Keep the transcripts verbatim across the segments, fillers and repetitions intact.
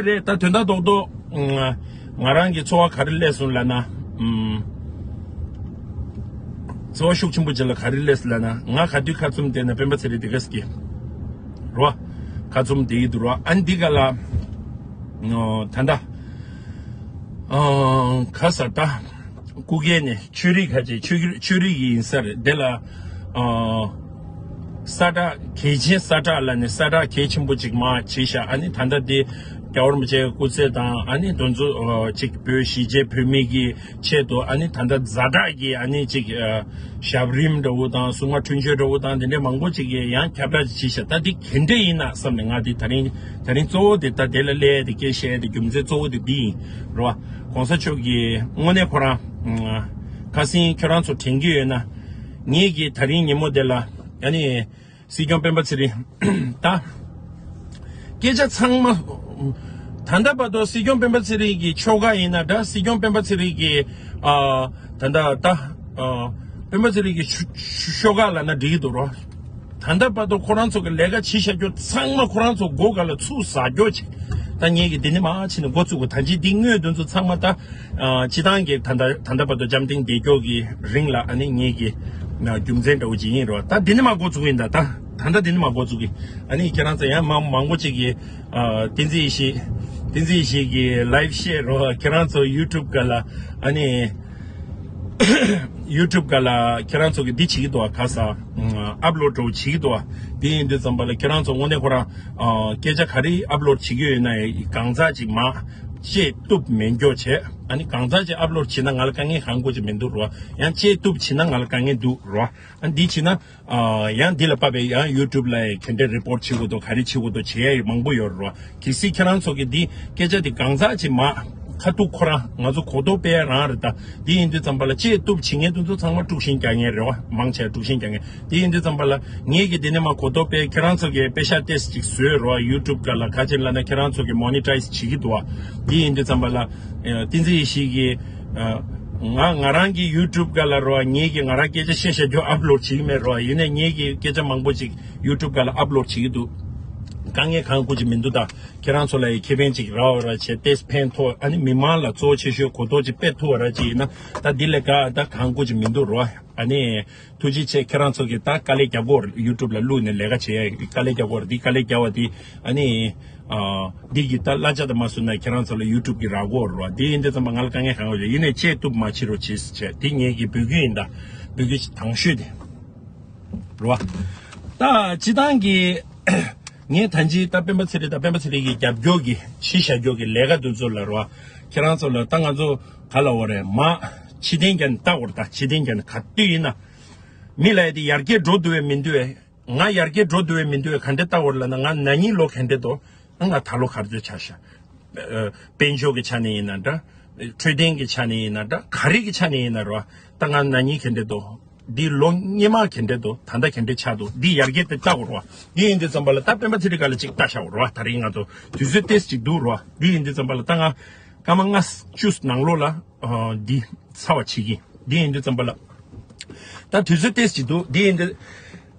རེད། ད་དོན་དག་རྡོག་རྡོག་ང་རང་གི་ཚོར་བ་ག་རེ་སླེབས་སོང་ལབ་ན། ཨམ། ཚོར་བ་ཤུགས་ཆེན་པོ་ཅིག་ལ་ག་རེ་སླེབས་སོང་ལབ་ན། ང་ག་དུས་ཁ་བཙུམ་བསྡད་ན་སྤེན་པ་ཚེ་རིང་དེ་ག་སྐྱེ་རོ། ཁ་བཙུམ་བསྡད་ཀྱི་འདུག་རོ། ཨ་ནི་འདི་ག་ལ། ཨོ། ད་ལྟ། ཨོ། ག་ས་ད། སྐུ་སྒེར་ནས་ཆོས་རིག་ཁ་ཅིག་ཆོས་རིག་ཆོས་རིག་ཡིན་ས་རེད། དེ་ལ། ཨོ། ས་བསྒྲགས་གལ་ཆེན་ས་བསྒྲགས་ལ་ནི་ས་བསྒྲགས་གལ་ཆེན་པོ་ཅིག་མ་བྱས་ཤག་ཨ་ནི་ད་ལྟ་དེ་རྒྱལ་བ་རིན་པོ་ཆེའི་སྐུ་ཚེ་དང་ཨ་ནི་དེ་ཚོ་ཨོ་ཅིག་བོད་གཞིས་བྱེས་བོད་མི་གི་ཆེད་དུ་ཨ་ནི་ད་ལྟ་ཛ་དྲག་གི་ཨ་ནི་ཅིག་ཨ་ཞབས་རིམ་འདྲ་བོ་དང་སྲུང་མ་འཁྲུན་ཆོད་འདྲ་བོ་དང་དེ་འདྲའི་མང་པོ་ཅིག་གིས་ཡང་ཁྱབ་བསྒྲགས་ཅིག་བྱས་ཤག་ད་འདི་ག་འདྲ་ཡིན་ན་བསམ་ནས་ང་འདི་ད་རིང་ད་རིང་གཙོ་བོ་དེ་ད་དེ་ལ་སླེབས་ཏེ་སྐད་བཤད་དེ་རྒྱུ་མཚན་གཙོ་བོ་དེ་འདི་ཡིན་རོ། གོང་ས་མཆོག་གིས་དངོས་གནས་ཁོ་རང་ཁ་སང་ཁྱོད་རང་ཚོ་དྲན་གྱི་ཡོད་ན། ངེད་ཀྱིས་ད་རིང་ཉིན་མོ་དེ་ལ་ཨ་ནི། སྲིད་སྐྱོང་སྤེན་པ་ཚེ་རིང་། ད། སྐད་ཆ་ཚང་མ། ད་ལྟ་བར་དུ་སྲིད་སྐྱོང་སྤེན་པ་ཚེ་རིང་གི་ཕྱོགས་ཁག་ཡིན་ན་འདྲ། སྲིད་སྐྱོང་སྤེན་པ་ཚེ་རིང་གི་ཨ། ད་ལྟ་ད། ཨ། སྤེན་པ་ཚེ་རིང་གི་ཕྱོ་ཕྱོགས་ཁག་ལབ་ན་འགྲིག་གི་འདུག་རོ། ད་ལྟ་བར་དུ་ཁོ་རང་ཚོ་གི་ལས་ཀ་བྱེད་བཞག་རྒྱུ་ཚང་མ་ཁོ་རང་ཚོ་མགོ་སྒང་ལ་ཚུར་ཟག་རྒྱུ་བྱས། ད་ངེད་ཀྱིས་འདི་ནས་མར་ཕྱིན་ནས་འགོ་བཙུགས་དགོས། ད་ཅི་འདི་དངོས་དོན་ཚོ་ཚང་མ་ད། ཨ། སྤྱི་བཏང་གི་ད་ལྟ་ད་ལྟ་བར་དུ་འཇམ་ཐིང་བསྡད་རྒྱུ་གི་རིང་ལ་ཨ་ནི་ངེད་ཀྱི་ན་རྒྱུ་མཚན་འདྲ་བོ་ཅིག་ཡིན་རོ། ད་འདི་ནས་མར་འགོ་བཙུགས་ཡིན། ད་ད་ད་ལྟ་འདི་ནས་མར་འགོ་བཙུགས་ཀྱི། ཨ་ནི་ཁྱེད་རང་ཚོ་ཡང་མང་མང་པོ་ཅིག་གིས་ཨ། བསྟན་འཛིན་ཡེ་ཤེས། བསྟན་འཛིན་ཡེ་ཤེས་ཀྱི་ལའེབ་བཤད་རོ། ཁྱེད་རང་ཚོ་ཡུ་ཊུབ་སྒང་ལ་ཨ་ནི། ཡུ་ཊུབ་སྒང་ལ་ཁྱེད་རང་ཚོ་གི་འདི་བྱེད་ཀྱི་འདུག་ག་ས། ཨ་པ་ལོཌ་འདྲ་བོ་བྱེད་ཀྱི་འདུག་ག་དེ་ཡིན་དུས་ཙམ་པ་ལ་ཁྱེད་རང་ཚོ་དངོས་གནས་ཁོ་རང་ཨ། སྐད་ཆ་ག་རེ་ཨ་པ་ལོཌ་བྱེད་ཀྱི་ཡོད་ན་ཡང་གང་ཟག་ཅིག་མ་བཅད་གཏུབ་མེད་མགྱོགས་བྱས། ཨ་ནི་གང་ཟག་ཅིག་ཨ་པ་ལོཌ་བྱེད་ན་ང་ལ་དཀའ་ངལ་གང་དགོས་ཅིག་མི་འདུག་རོ། ཡང་བཅད་གཏུབ་བྱེད་ན་ང་ལ་དཀའ་ངལ་འདུག་རོ། ཨ་འདི་བྱེད་ན། ཨ་ཡང་འདི་ལ་དཔག་པའི་ཡང་ཡུ་ཊུབ་ལ་ག་འདྲ་རི་པོར་ཊི་བྱེད་དགོས་འདུག་ག་རེ་བྱེད་དགོས་འདུག་བྱེད་ཡ་ཡི་མང་པོ་ཡོད་རེད་རོ། གལ་སྲིད་ཁྱེད་རང་ཚོ་གི་འདི་སྐད་ཆ་འདི་གང་ཟག་ཅིག་མ་ཁ་ཐུག་ཁོ་རང་ང་ཚོ་གོ་རྟོགས་སྤེལ་ཡ་རང་རེད། ད་འདི་ཡིན་དུས་ཙམ་པ་ལ་བཅད་གཏུབ་བྱེད་མཁན་དེ་ཚོ་ཚང་མ་དཀྲུག་ཤིང་རྒྱག་མཁན་རེད་བ། མང་ཆེ་བ་དཀྲུག་ཤིང་རྒྱག་མཁན། འདི་ཡིན་དུས་ཙམ་པ་ལ་ངེད་ཀྱི་འདི་ནས་མ་གོ་རྟོགས་སྤེལ། ཁྱེད་རང་ཚོ་གི་པེ་ཤ་ཏེས་ཅིག་བཟོས་རོ། ཡུ་ཊུབ་སྒང་ལ་ག་ཅིག་ལབ་ན་ཁྱེད་རང་ཚོ་གི་མོ་ནི་ཊའིཛ་བྱེད་ཀྱི་འདུག་བ། འདི་ཡིན་དུས་ཙམ་པ་ལ་བསྟན་འཛིན་ཡེ་ཤེས་ཀྱི། ང་ང་རང་གི་ཡུ་ཊུབ་སྒང་ལ་རོ། ངེད་ཀྱི་ང་རང་སྐད་ཆ་བཤད་བཤད་རྒྱུ་ཨ་པ་ལོཌ་བྱེད་ཀྱི་མེད་རོ། ཡིན་ནའི་ངེད་ཀྱི་སྐད་ཆ་མང་པོ་ཅིག་ཡུ་ཊུབ་སྒང་ལ་ཨ་པ་ལོཌ་བྱེད་ཀྱི་འདུག་དཀའ་ངལ་གང་དགོས་ཅིག་མི་འདུག་ད་ཁྱེད་རང་ཚོ་ལ་ཡི་ཁེ་ཕན་ཅིག་རག་པ་ར་བྱས་ཏེ་ཕན་ཐོགས། ཨ་ནི་མི་མང་ལ་གཙོ་བོ་ཆེ་ཤོས་གོ་རྟོགས་ཅིག་སྤེལ་ཐུབ་པ་ར་ཅིག་ཡིན་ན་ད་འདི་ལས་ཀ་ད་གང་དགོས་ཅིག་མི་འདུག་རོ། ཨ་ནི་ཐུགས་རྗེ་ཆེ། ཁྱེད་རང་ཚོ་གི་ད་དཀའ་ལས་རྒྱག་དགོས་རེད། ཡུ་ཊུབ་ལ་བླུགས་ནས་ལས་ཀ་བྱེད་ཡ་དཀའ་ལས་རྒྱག་དགོས་རེད། འདི་དཀའ་ལས་རྒྱག་པ་འདི་ཨ་ནི། ཨ། འདི་གི་ད་གླ་ཆ་དང་མ་བཟོས་ན་ཁྱེད་རང་ཚོ་ལ་ཡུ་ཊུབ་གི་རག་གོ་རོ། འདི་ཡིན་དུས་ཙམ་པ་ང་ལ་དཀའ་ངལ་གང་ཡོད་ཡིན་ནའི་བཅད་གཏུབ་མ་བྱེད་རོགས་བྱེད་ཟེར་བྱས། འདི་ངེད་ཀྱི་འབོད་སྐུལ་ཡིན། ད་འབོད་སྐུལ་དང་ཤོས་དེ་རོ། ད་སྤྱི་བཏང་གི་ངས་ད་ཅི་ད་སྤེན་པ་ཚེ་རིང་ད་སྤེན་པ་ཚེ་རིང་གི་རྒྱབ་སྐྱོར་གི་ཕྱི་བཞག་སྐྱོར་གི་ལས་ཀ་དེ་ཚོ་ལ་རོ། ཁྱེད་རང་ཚོ་ལ་ད་ང་ཚོ་ག་ལ་འོ་རེད་མ་ཕྱི་བདེན་རྒྱ་ནི་ལྟ་འོ་རེད། ད་ཕྱི་བདེན་རྒྱ་ནི་ག་དུས་ཡིན་ན་མི་ལ་ཡ་དེ་ཡར་རྒྱས་འགྲོ་འདུག་བས་མི་འདུག་བས། ང་ཡར་རྒྱས་འགྲོ་འདུག་བས་མི་འདུག་བས། ག་འདྲ་ལྟ་བར་ལབ་ན་ང་ན་ནིང་ལོ་ག་འདྲ་འདུག་ང་ད་ལོ་ག་ཚོད་ཆགས་ཤག་དཔལ་འབྱོར་གྱི་ཆ་ནས་ཡིན་ན་འདྲ། འཕྲོད་བསྟེན་གྱི་ཆ་ནས་ཡིན་ན་འདྲ། ག་རེ་གི་ཆ་ནས་ཡིན་ན་རོ། ད་ང་ན་ནིང་ག་འདྲ་འདུག་འདི་ལོ་སྔོན་མ་ག་འདྲ་འདུག་ད་ལྟ་ག་འདྲ་ཆགས་འདུག་འདི་ཡར་རྒྱས་དེ་ལྟ་དགོས་རོ། འདི་ཡིན་དུས་ཙམ་པ་ལ་ད་སྤེན་པ་ཚེ་རིང་སྒང་ལ་ཅིག་ལྟ་བཞག་རོ། ད་རིང་ང་ཚོ་དུས་ཚོད་ཏོག་ཙམ་ཅིག་འདུག་རོ། འདི་ཡིན་དུས་ཙམ་པ་ལ་ད་ང་སྐར་མ་ལྔ་བཅུ་ནང་ལོགས་ལ་འདི་ཚར་བ་བྱེད་ཀྱི། འདི་ཡིན་དུས་ཙམ་པ་ལ། ད་དུས་ཚོད་ཏོག་ཙམ་ཅིག་འདུག་འདི་ཡིན་དུས།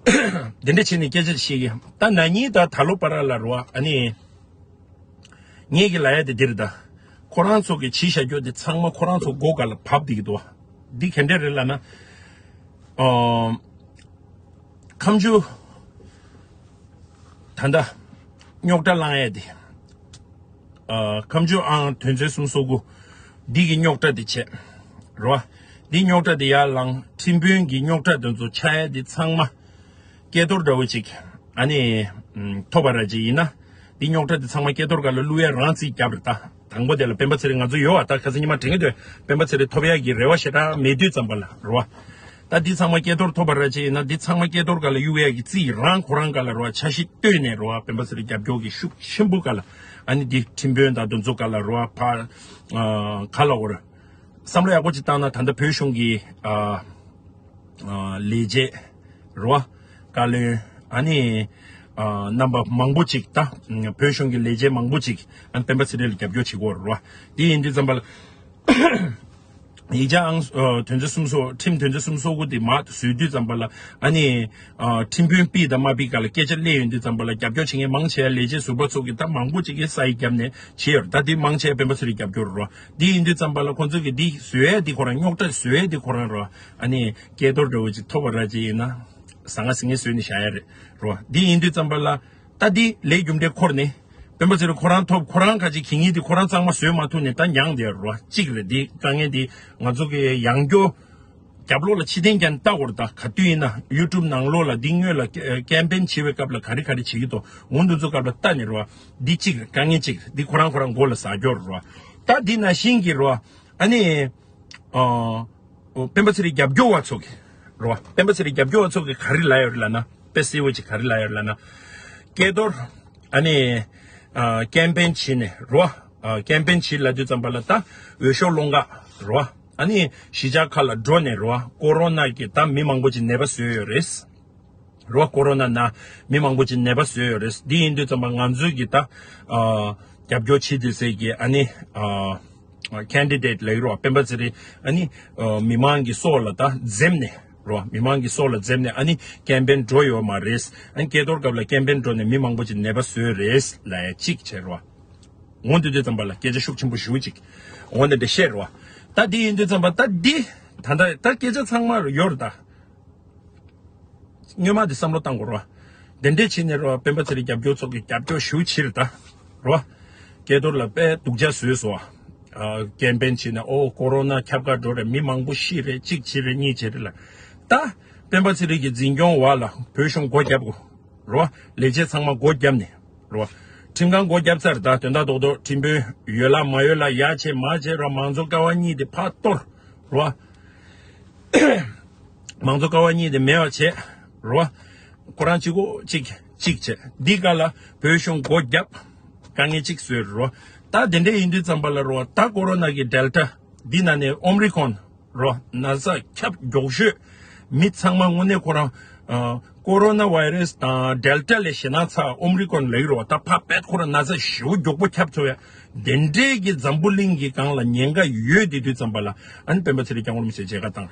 འདི་འདྲ་བྱས་ནས་སྐད་ཆ་བཤད་ཀྱི། ད་ན་ནིང་ད་ད་ལོ་བར་ལ་རོ། ཨ་ནི། ངེད་ཀྱི་ལ་ཡ་དེ་འདིར་ད། ཁོ་རང་ཚོ་གི་བྱས་བཞག་རྒྱུ་དེ་ཚང་མ་ཁོ་རང་ཚོ་མགོ་སྒང་ལ་བབས་བསྡད་ཀྱི་འདུག་འདི་ག་འདྲ་རེད་ལབ་ན། ཨོ། ཁ་མཆུ། ད་ལྟ། རྙོག་དྲ་བསླང་ཡས་དེ། ཨ། ཁ་མཆུ་ཨང་དོན་ཚན་སུམ་ཅུ་སོ་དགུ། འདི་གི་རྙོག་དྲ་དེ་བྱས། རོ། འདི་རྙོག་དྲ་དེ་ཡར་ལངས། ཁྲིམས་དཔོན་གྱི་རྙོག་དྲ་དེ་ཚོ་ཆགས་ཡས་དེ་ཚང་མ། སྐལ་རྡོར་འདྲ་བོ་ཅིག་ཨ་ནི། ཐོབ་པ་ར་ཅིག་ཡིན་ན། འདི་རྙོག་དྲ་དེ་ཚང་མ་སྐལ་རྡོར་སྒང་ལ་བླུག་ཡ་རང་རྩིས་རྒྱབ་རེད་ད། དང་པོ་དེ་ལ་སྤེན་པ་ཚེ་རིང་ང་ཚོ་ཡོད་བ། ད་ཁ་སང་ཉི་མ་དྲན་གྱི་འདུག་སྤེན་པ་ཚེ་རིང་ཐོབ་ཡ་གི་རེ་བ་ཞེ་དྲག་མེད་དུས་ཙམ་པ་ལ་རོ། ད་འདི་ཚང་མ་སྐལ་རྡོར་ཐོབ་པ་ར་ཅིག་ཡིན་ན་འདི་ཚང་མ་སྐལ་རྡོར་སྒང་ལ་གཡུག་ཡ་གི་རྩིས་རང་ཁོ་རང་སྒང་ལ་རོ། འཆར་གཞི་བཏོན་ནས་རོ། སྤེན་པ་ཚེ་རིང་རྒྱབ་སྐྱོར་གྱི་ཤུགས་ཆེན་པོ་སྒང་ལ་ཨ་ནི་འདི་ཁྲིམས་དཔོན་དང་དེ་ཚོ་སྒང་ལ་རོ། ཕ། ཨ། ག་ལབ་དགོས་རེད། བསམ་བློ་ཡག་པོ་ཅིག་བཏང་ན་ད་ལྟ་བོད་གཞུང་གི་ཨ། ཨ། ལས་བྱེད་རེད་བ། བཀའ་བློན་ཨ་ནི་ཨ། རྣམ་པ་མང་པོ་ཅིག་ད་བོད་གཞུང་གི་ལས་བྱེད་མང་པོ་ཅིག་ཨ་ནི་སྤེན་པ་ཚེ་རིང་ལ་རྒྱབ་སྐྱོར་བྱེད་ཀྱི་ཡོད་རེད་བ། དེ་ཡིན་དུས་ཙམ་པ་ལ་ ཡིག་ཆ་ཨང་ཨ་དོན་ཚན་སུམ་ཅུ་སོ་ཁྲིམས་དོན་ཚན་སུམ་ཅུ་སོ་དགུ་དེ་མར་བཟོས་དུས་ཙམ་པ་ལ་ཨ་ནི་ཨ་ཁྲིམས་དཔོན་ཕུད་དང་མ་ཕུད་སྒང་ལ་སྐད་ཆ་སླེབས་ཡོང་དུས་ཙམ་པ་ལ་རྒྱབ་སྐྱོར་བྱེད་མཁན་མང་ཆེ་བ་ལས་བྱེད་ཟུར་པ་ཚོ་གིས་ད་མང་པོ་ཅིག་གིས་ས་ཡིག་བརྒྱབ་ནས་བྱས་ཡོད་རེད། ད་དེ་མང་ཆེ་བ་སྤེན་པ་ཚེ་རིང་རྒྱབ་སྐྱོར་རེད་རོ། དེ་ཡིན་དུས་ཙམ་པ་ལ་ཁོང་ཚོ་གིས་འདི་བཟོ་ཡས་འདི་ཁོ་རང་རྙོག་དྲ་བཟོ་ཡས་འདི་ཁོ་རང་རོ། ཨ་ནི་སྐལ་རྡོར་འདྲ་བོ་ཅིག་ཐོབ་པ་ར་ཅིག་ཡིན་ན་ཟང་ངེ་ཟིང་ངེ་བཟོས་ནས་བཞག་ཡ་རེད་རོ། འདི་ཡིན་དུས་ཙམ་པ་ལ། ད་འདི་ལས་རྒྱུ་འབྲས་འཁོར་ནས། སྤེན་པ་ཚེ་རིང་ཁོ་རང་ཐོབ་ཁོ་རང་ཁ་ཅིག་གི་ཉིན་འདི་ཁོ་རང་གཙང་མ་བཟོས་མ་ཐུབ་ནས་ད་མྱངས་བསྡད་རོ། གཅིག་རེད། འདི་དཀའ་ངལ་འདི་ང་ཚོ་གི་ཡང་སྐྱོ་རྒྱབ་ལོགས་ལ་ཕྱི་བསྟན་ཀྱང་ལྟ་དགོས་རེད། ད་ག་དུས་ཡིན་ན་ཡུ་ཊུབ་ནང་ལོགས་ལ་འདི་སྔོན་ལ་ཀེམ་པེན་བྱེད་པའི་སྐབས་ལ་ག་རེ་ག་རེ་བྱེད་ཀྱི་འདུག་འོ་འདི་ཚོ་སྐབས་ལ་ལྟ་ནས་རོ། འདི་གཅིག་རེད། དཀའ་ངལ་གཅིག་རེད། འདི་ཁོ་རང་ཁོ་རང་མགོ་ལ་ཟ་རྒྱུ་རེད་རོ། ད་འདི་ནང་བཞིན་གྱི་རོ། ཨ་ནི། ཨོ། སྤེན་པ་ཚེ་རིང་རྒྱབ་སྐྱོར་བ་ཚོ་གི། རེད་བ། སྤེན་པ་ཚེ་རིང་རྒྱབ་སྐྱོར་བ་ཚོ་གི་ག་རེ་ལབ་ཡོད་རེད་ལབ་ན། དཔེ་གསལ་བོ་ཅིག་ག་རེ་ལབ་ཡོད་རེད་ལབ་ན། སྐལ་རྡོར། ཨ་ནི། ཨ་ཀེམ་པེན་བྱས་ནས་རེད་བ། ཨ་ཀེམ་པེན་བྱས་ལབ་དུས་ཙམ་པ་ལ་ད། འོས་ཤོག་སློང་ག་རེད་བ། ཨ་ནི་གཞིས་ཆགས་ཁག་ལ་འགྲོ་ནས་རེད་བ། ཀོ་རོ་ན་གི་ད་མི་མང་པོ་ཅིག་ནད་པ་བཟོས་ཡོད་རེད། རེད་བ། ཀོ་རོ་ན་ན་མི་མང་པོ་ཅིག་ནད་པ་བཟོས་ཡོད་རེད། འདི་ཡིན་དུས་ཙམ་པ་ང་ཚོའི་གི་ད། ཨ་རྒྱབ་སྐྱོར་བྱེད་དུས་ཟེར་གི་ཨ་ནི། ཨ། ཀེན་ཌི་ཌེ་ཊི་ལབ་ཀྱི་རེད་བ། སྤེན་པ་ཚེ་རིང་ཨ་ནི། ཨ་མི་མང་གི་སྲོག་ལ་ད་འཛེམས་ནས་རེད་བ། མི་མང་གི་སྲོག་ལ་འཛེམས་ནས་ཨ་ནི་ཀེམ་པེན་འགྲོ་ཡོད་མ་རེད། ཨ་ནི་སྐལ་རྡོར་སྐབས་ལ་ཀེམ་པེན་འགྲོ་ནས་མི་མང་པོ་ཅིག་ནད་པ་བཟོས་རེད་ལབ་ཡ་གཅིག་བྱས་རེད་བ། འོ་འདི་དུས་ཙམ་པ་ལ་སྐད་ཆ་ཤུགས་ཆེན་པོ་ཞེ་པོ་ཅིག་འོ་འདི་འདྲ་བཤད་རེད་བ། ད་འདི་ཡིན་དུས་ཙམ་པ་ད་འདི་ད་ད་ད་སྐད་ཆ་ཚང་མ་ཡོད་རེད་ད། སྔོན་མ་དེ་བསམ་བློ་བཏང་དགོས་རེད་བ། དེ་འདྲས་བྱས་ནས་རེད་བ། སྤེན་པ་ཚེ་རིང་རྒྱབ་སྐྱོར་ཚོ་གི་རྒྱབ་སྐྱོར་ཞེ་པོ་ཅིག་རེད་ད། རེད་བ། སྐལ་རྡོར་ལ་དཔེ་སྡུག་ཅག་བཟོས་སོང་བ། ཨ་ཀེམ་པེན་བྱས་ནས་ཨོ་ཀོ་རོ་ན་ཁྱབ་ག་འགྲོ་རེད། མི་མང་པོ་ཤི་རེད། གཅིག་བྱེད་རེད། གཉིས་བྱེད་རེད་ལ། ད་སྤེན་པ་ཚེ་རིང་གི་འཛིན་སྐྱོང་འོག་ལ་བོད་གཞུང་སྒོ་བརྒྱབ་དགོས་རེད་བ། ལས་བྱེད་ཚང་མ་སྒོ་བརྒྱབ་ནས་རེད་བ། ཁྲིམས་ཁང་སྒོ་བརྒྱབ་ཚར། ད་དོན་དག་རྡོག་རྡོག་ཁྲིམས་དཔོན་ཡོད་ལ་མ་ཡོད་ལ་ཡ་བྱེད་མ་བྱེད་ར་མང་གཙོ་ཀ་བ་གཉིས་དེ་ཕར་གཏོར་རེད་བ། མང་གཙོ་ཀ་བ་གཉིས་དེ་མེད་པ་བྱས་རེད་བ། ཁོ་རང་གཅིག་པོ་གཅིག་གཅིག་བྱས། འདི་ག་ལ་བོད་གཞུང་སྒོ་བརྒྱབ། དཀའ་ངལ་གཅིག་བཟོས་རེད་བ། ད་དེ་འདྲ་ཡིན་དུས་ཙམ་པ་ལ་རེད་བ། ད་ཀོ་རོ་ན་གི་ཌེལ་ཊ་འདི་ན་ནས་ཨོམ་རི་ཀོན་རེད་བ། ན་ཚ་ཁྱབ་མགྱོགས་ཤོས། མི་ཚང་མ་དངོས་གནས་ཁོ་རང་ཨ་ཀོ་རོ་ན་བྷའི་རེ་སི་དང་ཌེལ་ཊ་ལས་ཞེད་སྣང་ཚ་ཨོམ་རི་ཀོན་ལབ་ཀྱི་རེད་བ། ད་ཕར་དཔེ་ཁོ་རང་ན་ཚ་ཞེ་པོ་མགྱོགས་པོ་ཁྱབ་ཚར་བས། དེ་འདྲས་ཀྱི་འཛམ་བུ་གླིང་གི་སྒང་ལ་ཉེན་ཁ་ཡོད་དེ་དུས་ཙམ་པ་ལ་ཨ་ནི་སྤེན་པ་ཚེ་རིང་སྐྱབས་མགོན་རིན་པོ་ཆེ་མཇལ་ཁ་བཏང་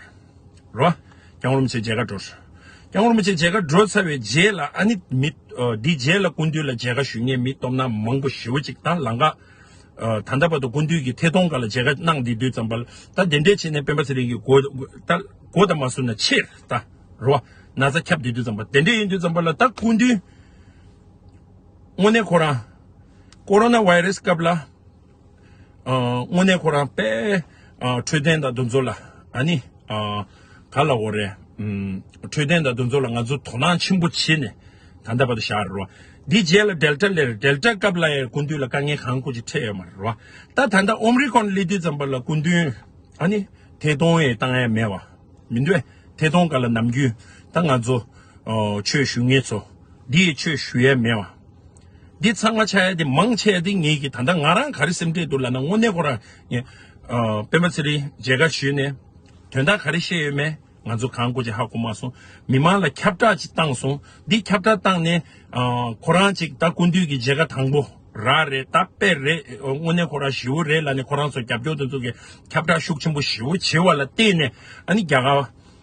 རེད་བ། སྐྱབས་མགོན་རིན་པོ་ཆེ་མཇལ་ཁ་འགྲོ། སྐྱབས་མགོན་རིན་པོ་ཆེ་མཇལ་ཁ་འགྲོ་ཚར་བའི་རྗེས་ལ་ཨ་ནི་མི་ཨ་འདི་རྗེས་ལ་སྐུ་མདུན་ལ་མཇལ་ཁ་ཞུ་མཁན་མི་སྟོབས་ན་མང་པོ་ཞེ་པོ་ཅིག་ད་ལམ་ཁ་ཨ་ད་ལྟ་བར་དུ་སྐུ་མདུན་གྱི་ཐད་གཏོང་སྒང་ལ་མཇལ་ཁ་གནང་བསྡད་དུས་ཙམ་པ་ལ་ད་དེ་འདྲས་བྱས་ནས་སྤེན་པ་ཚེ་རིང་གི་མགོ་ད་མགོ་ད་མ་སུ་ན་ཆེར་ད་རེད་བ། ན་ཚ་ཁྱབ་བསྡད་དུས་ཙམ་པ་དེ་འདྲས་ཡིན་དུས་ཙམ་པ་ལ་ད་སྐུ་མདུན་དངོས་གནས་ཁོ་རང་ཀོ་རོ་ན་བྷའི་རེ་སི་སྐབས་ལ། ཨ་དངོས་གནས་ཁོ་རང་དཔེ་ཨ་འཕྲོད་བསྟེན་དང་དེ་ཚོ་ལ་ཨ་ནི་ཨ་ག་ལབ་དགོས་རེད། ཨམ་འཕྲོད་བསྟེན་དང་དེ་ཚོ་ལ་ང་ཚོ་དོ་སྣང་ཆེན་པོ་བྱས་ནས་ད་ལྟ་བར་དུ་བཞག་རེད་བ། འདི་རྗེས་ལ་ཌེལ་ཊ་སླེབས་རེད། ཌེལ་ཊ་སྐབས་ལ་ཡང་སྐུ་མདུན་ལ་དཀའ་ངལ་གང་དགོས་ཅིག་འཕྲད་ཡོད་མ་རེད་བ། ད་ད་ལྟ་ཨོམ་རི་ཀོན་སླེབས་དུས་ཙམ་པ་ལ་སྐུ་མདུན་ཨ་ནི་ཐད་གཏོང་ཡང་བཏང་ཡ་མེད་བ། མི་འདུག་ཐད་གཏོང་སྒང་ལ་ནམ་རྒྱུན་ད་ང་ཚོ་ཨོ་ཆོས་ཞུ་མཁན་ཚོ་འདི་ཡི་ཆོས་ཞུ་ཡ་མེད་བ། འདི་ཚང་མ་ཆགས་ཡ་དེ་མང་ཆེ་བ་དེ་ངེད་ཀྱི་ད་ལྟ་ང་རང་ག་རེ་སེམས་ཁྲལ་འདུག་ལབ་ན་དངོས་གནས་ཁོ་རང་ངས་ཨ་སྤེན་པ་ཚེ་རིང་མཇལ་ཁ་ཞུས་ནས་དོན་དག་ག་རེ་བཤད་ཡོད་མེད་ང་ཚོ་གང་དགོས་ཅིག་ཧ་གོ་མ་སོང་། མི་མང་ལ་ཁྱབ་བསྒྲགས་ཅིག་བཏང་སོང་། འདི་ཁྱབ་བསྒྲགས་བཏང་ནས་ཨ་ཁོ་རང་ཅིག་ད་སྐུ་མདུན་གྱི་མཇལ་ཁ་དང་པོ་རག་རེད། ད་དཔེ་རེད། དངོས་གནས་ཁོ་རང་ཞེ་པོ་རེད་ལབ་ནས་ཁོ་རང་ཚོ་རྒྱབ་སྐྱོར་དེ་ཚོ་གི་ཁྱབ་བསྒྲགས་ཤུགས་ཆེན་པོ་ཞེ་པོ་བྱེད་པ་ལ་བརྟེན་ནས་ཨ་ནི་རྒྱ་གར།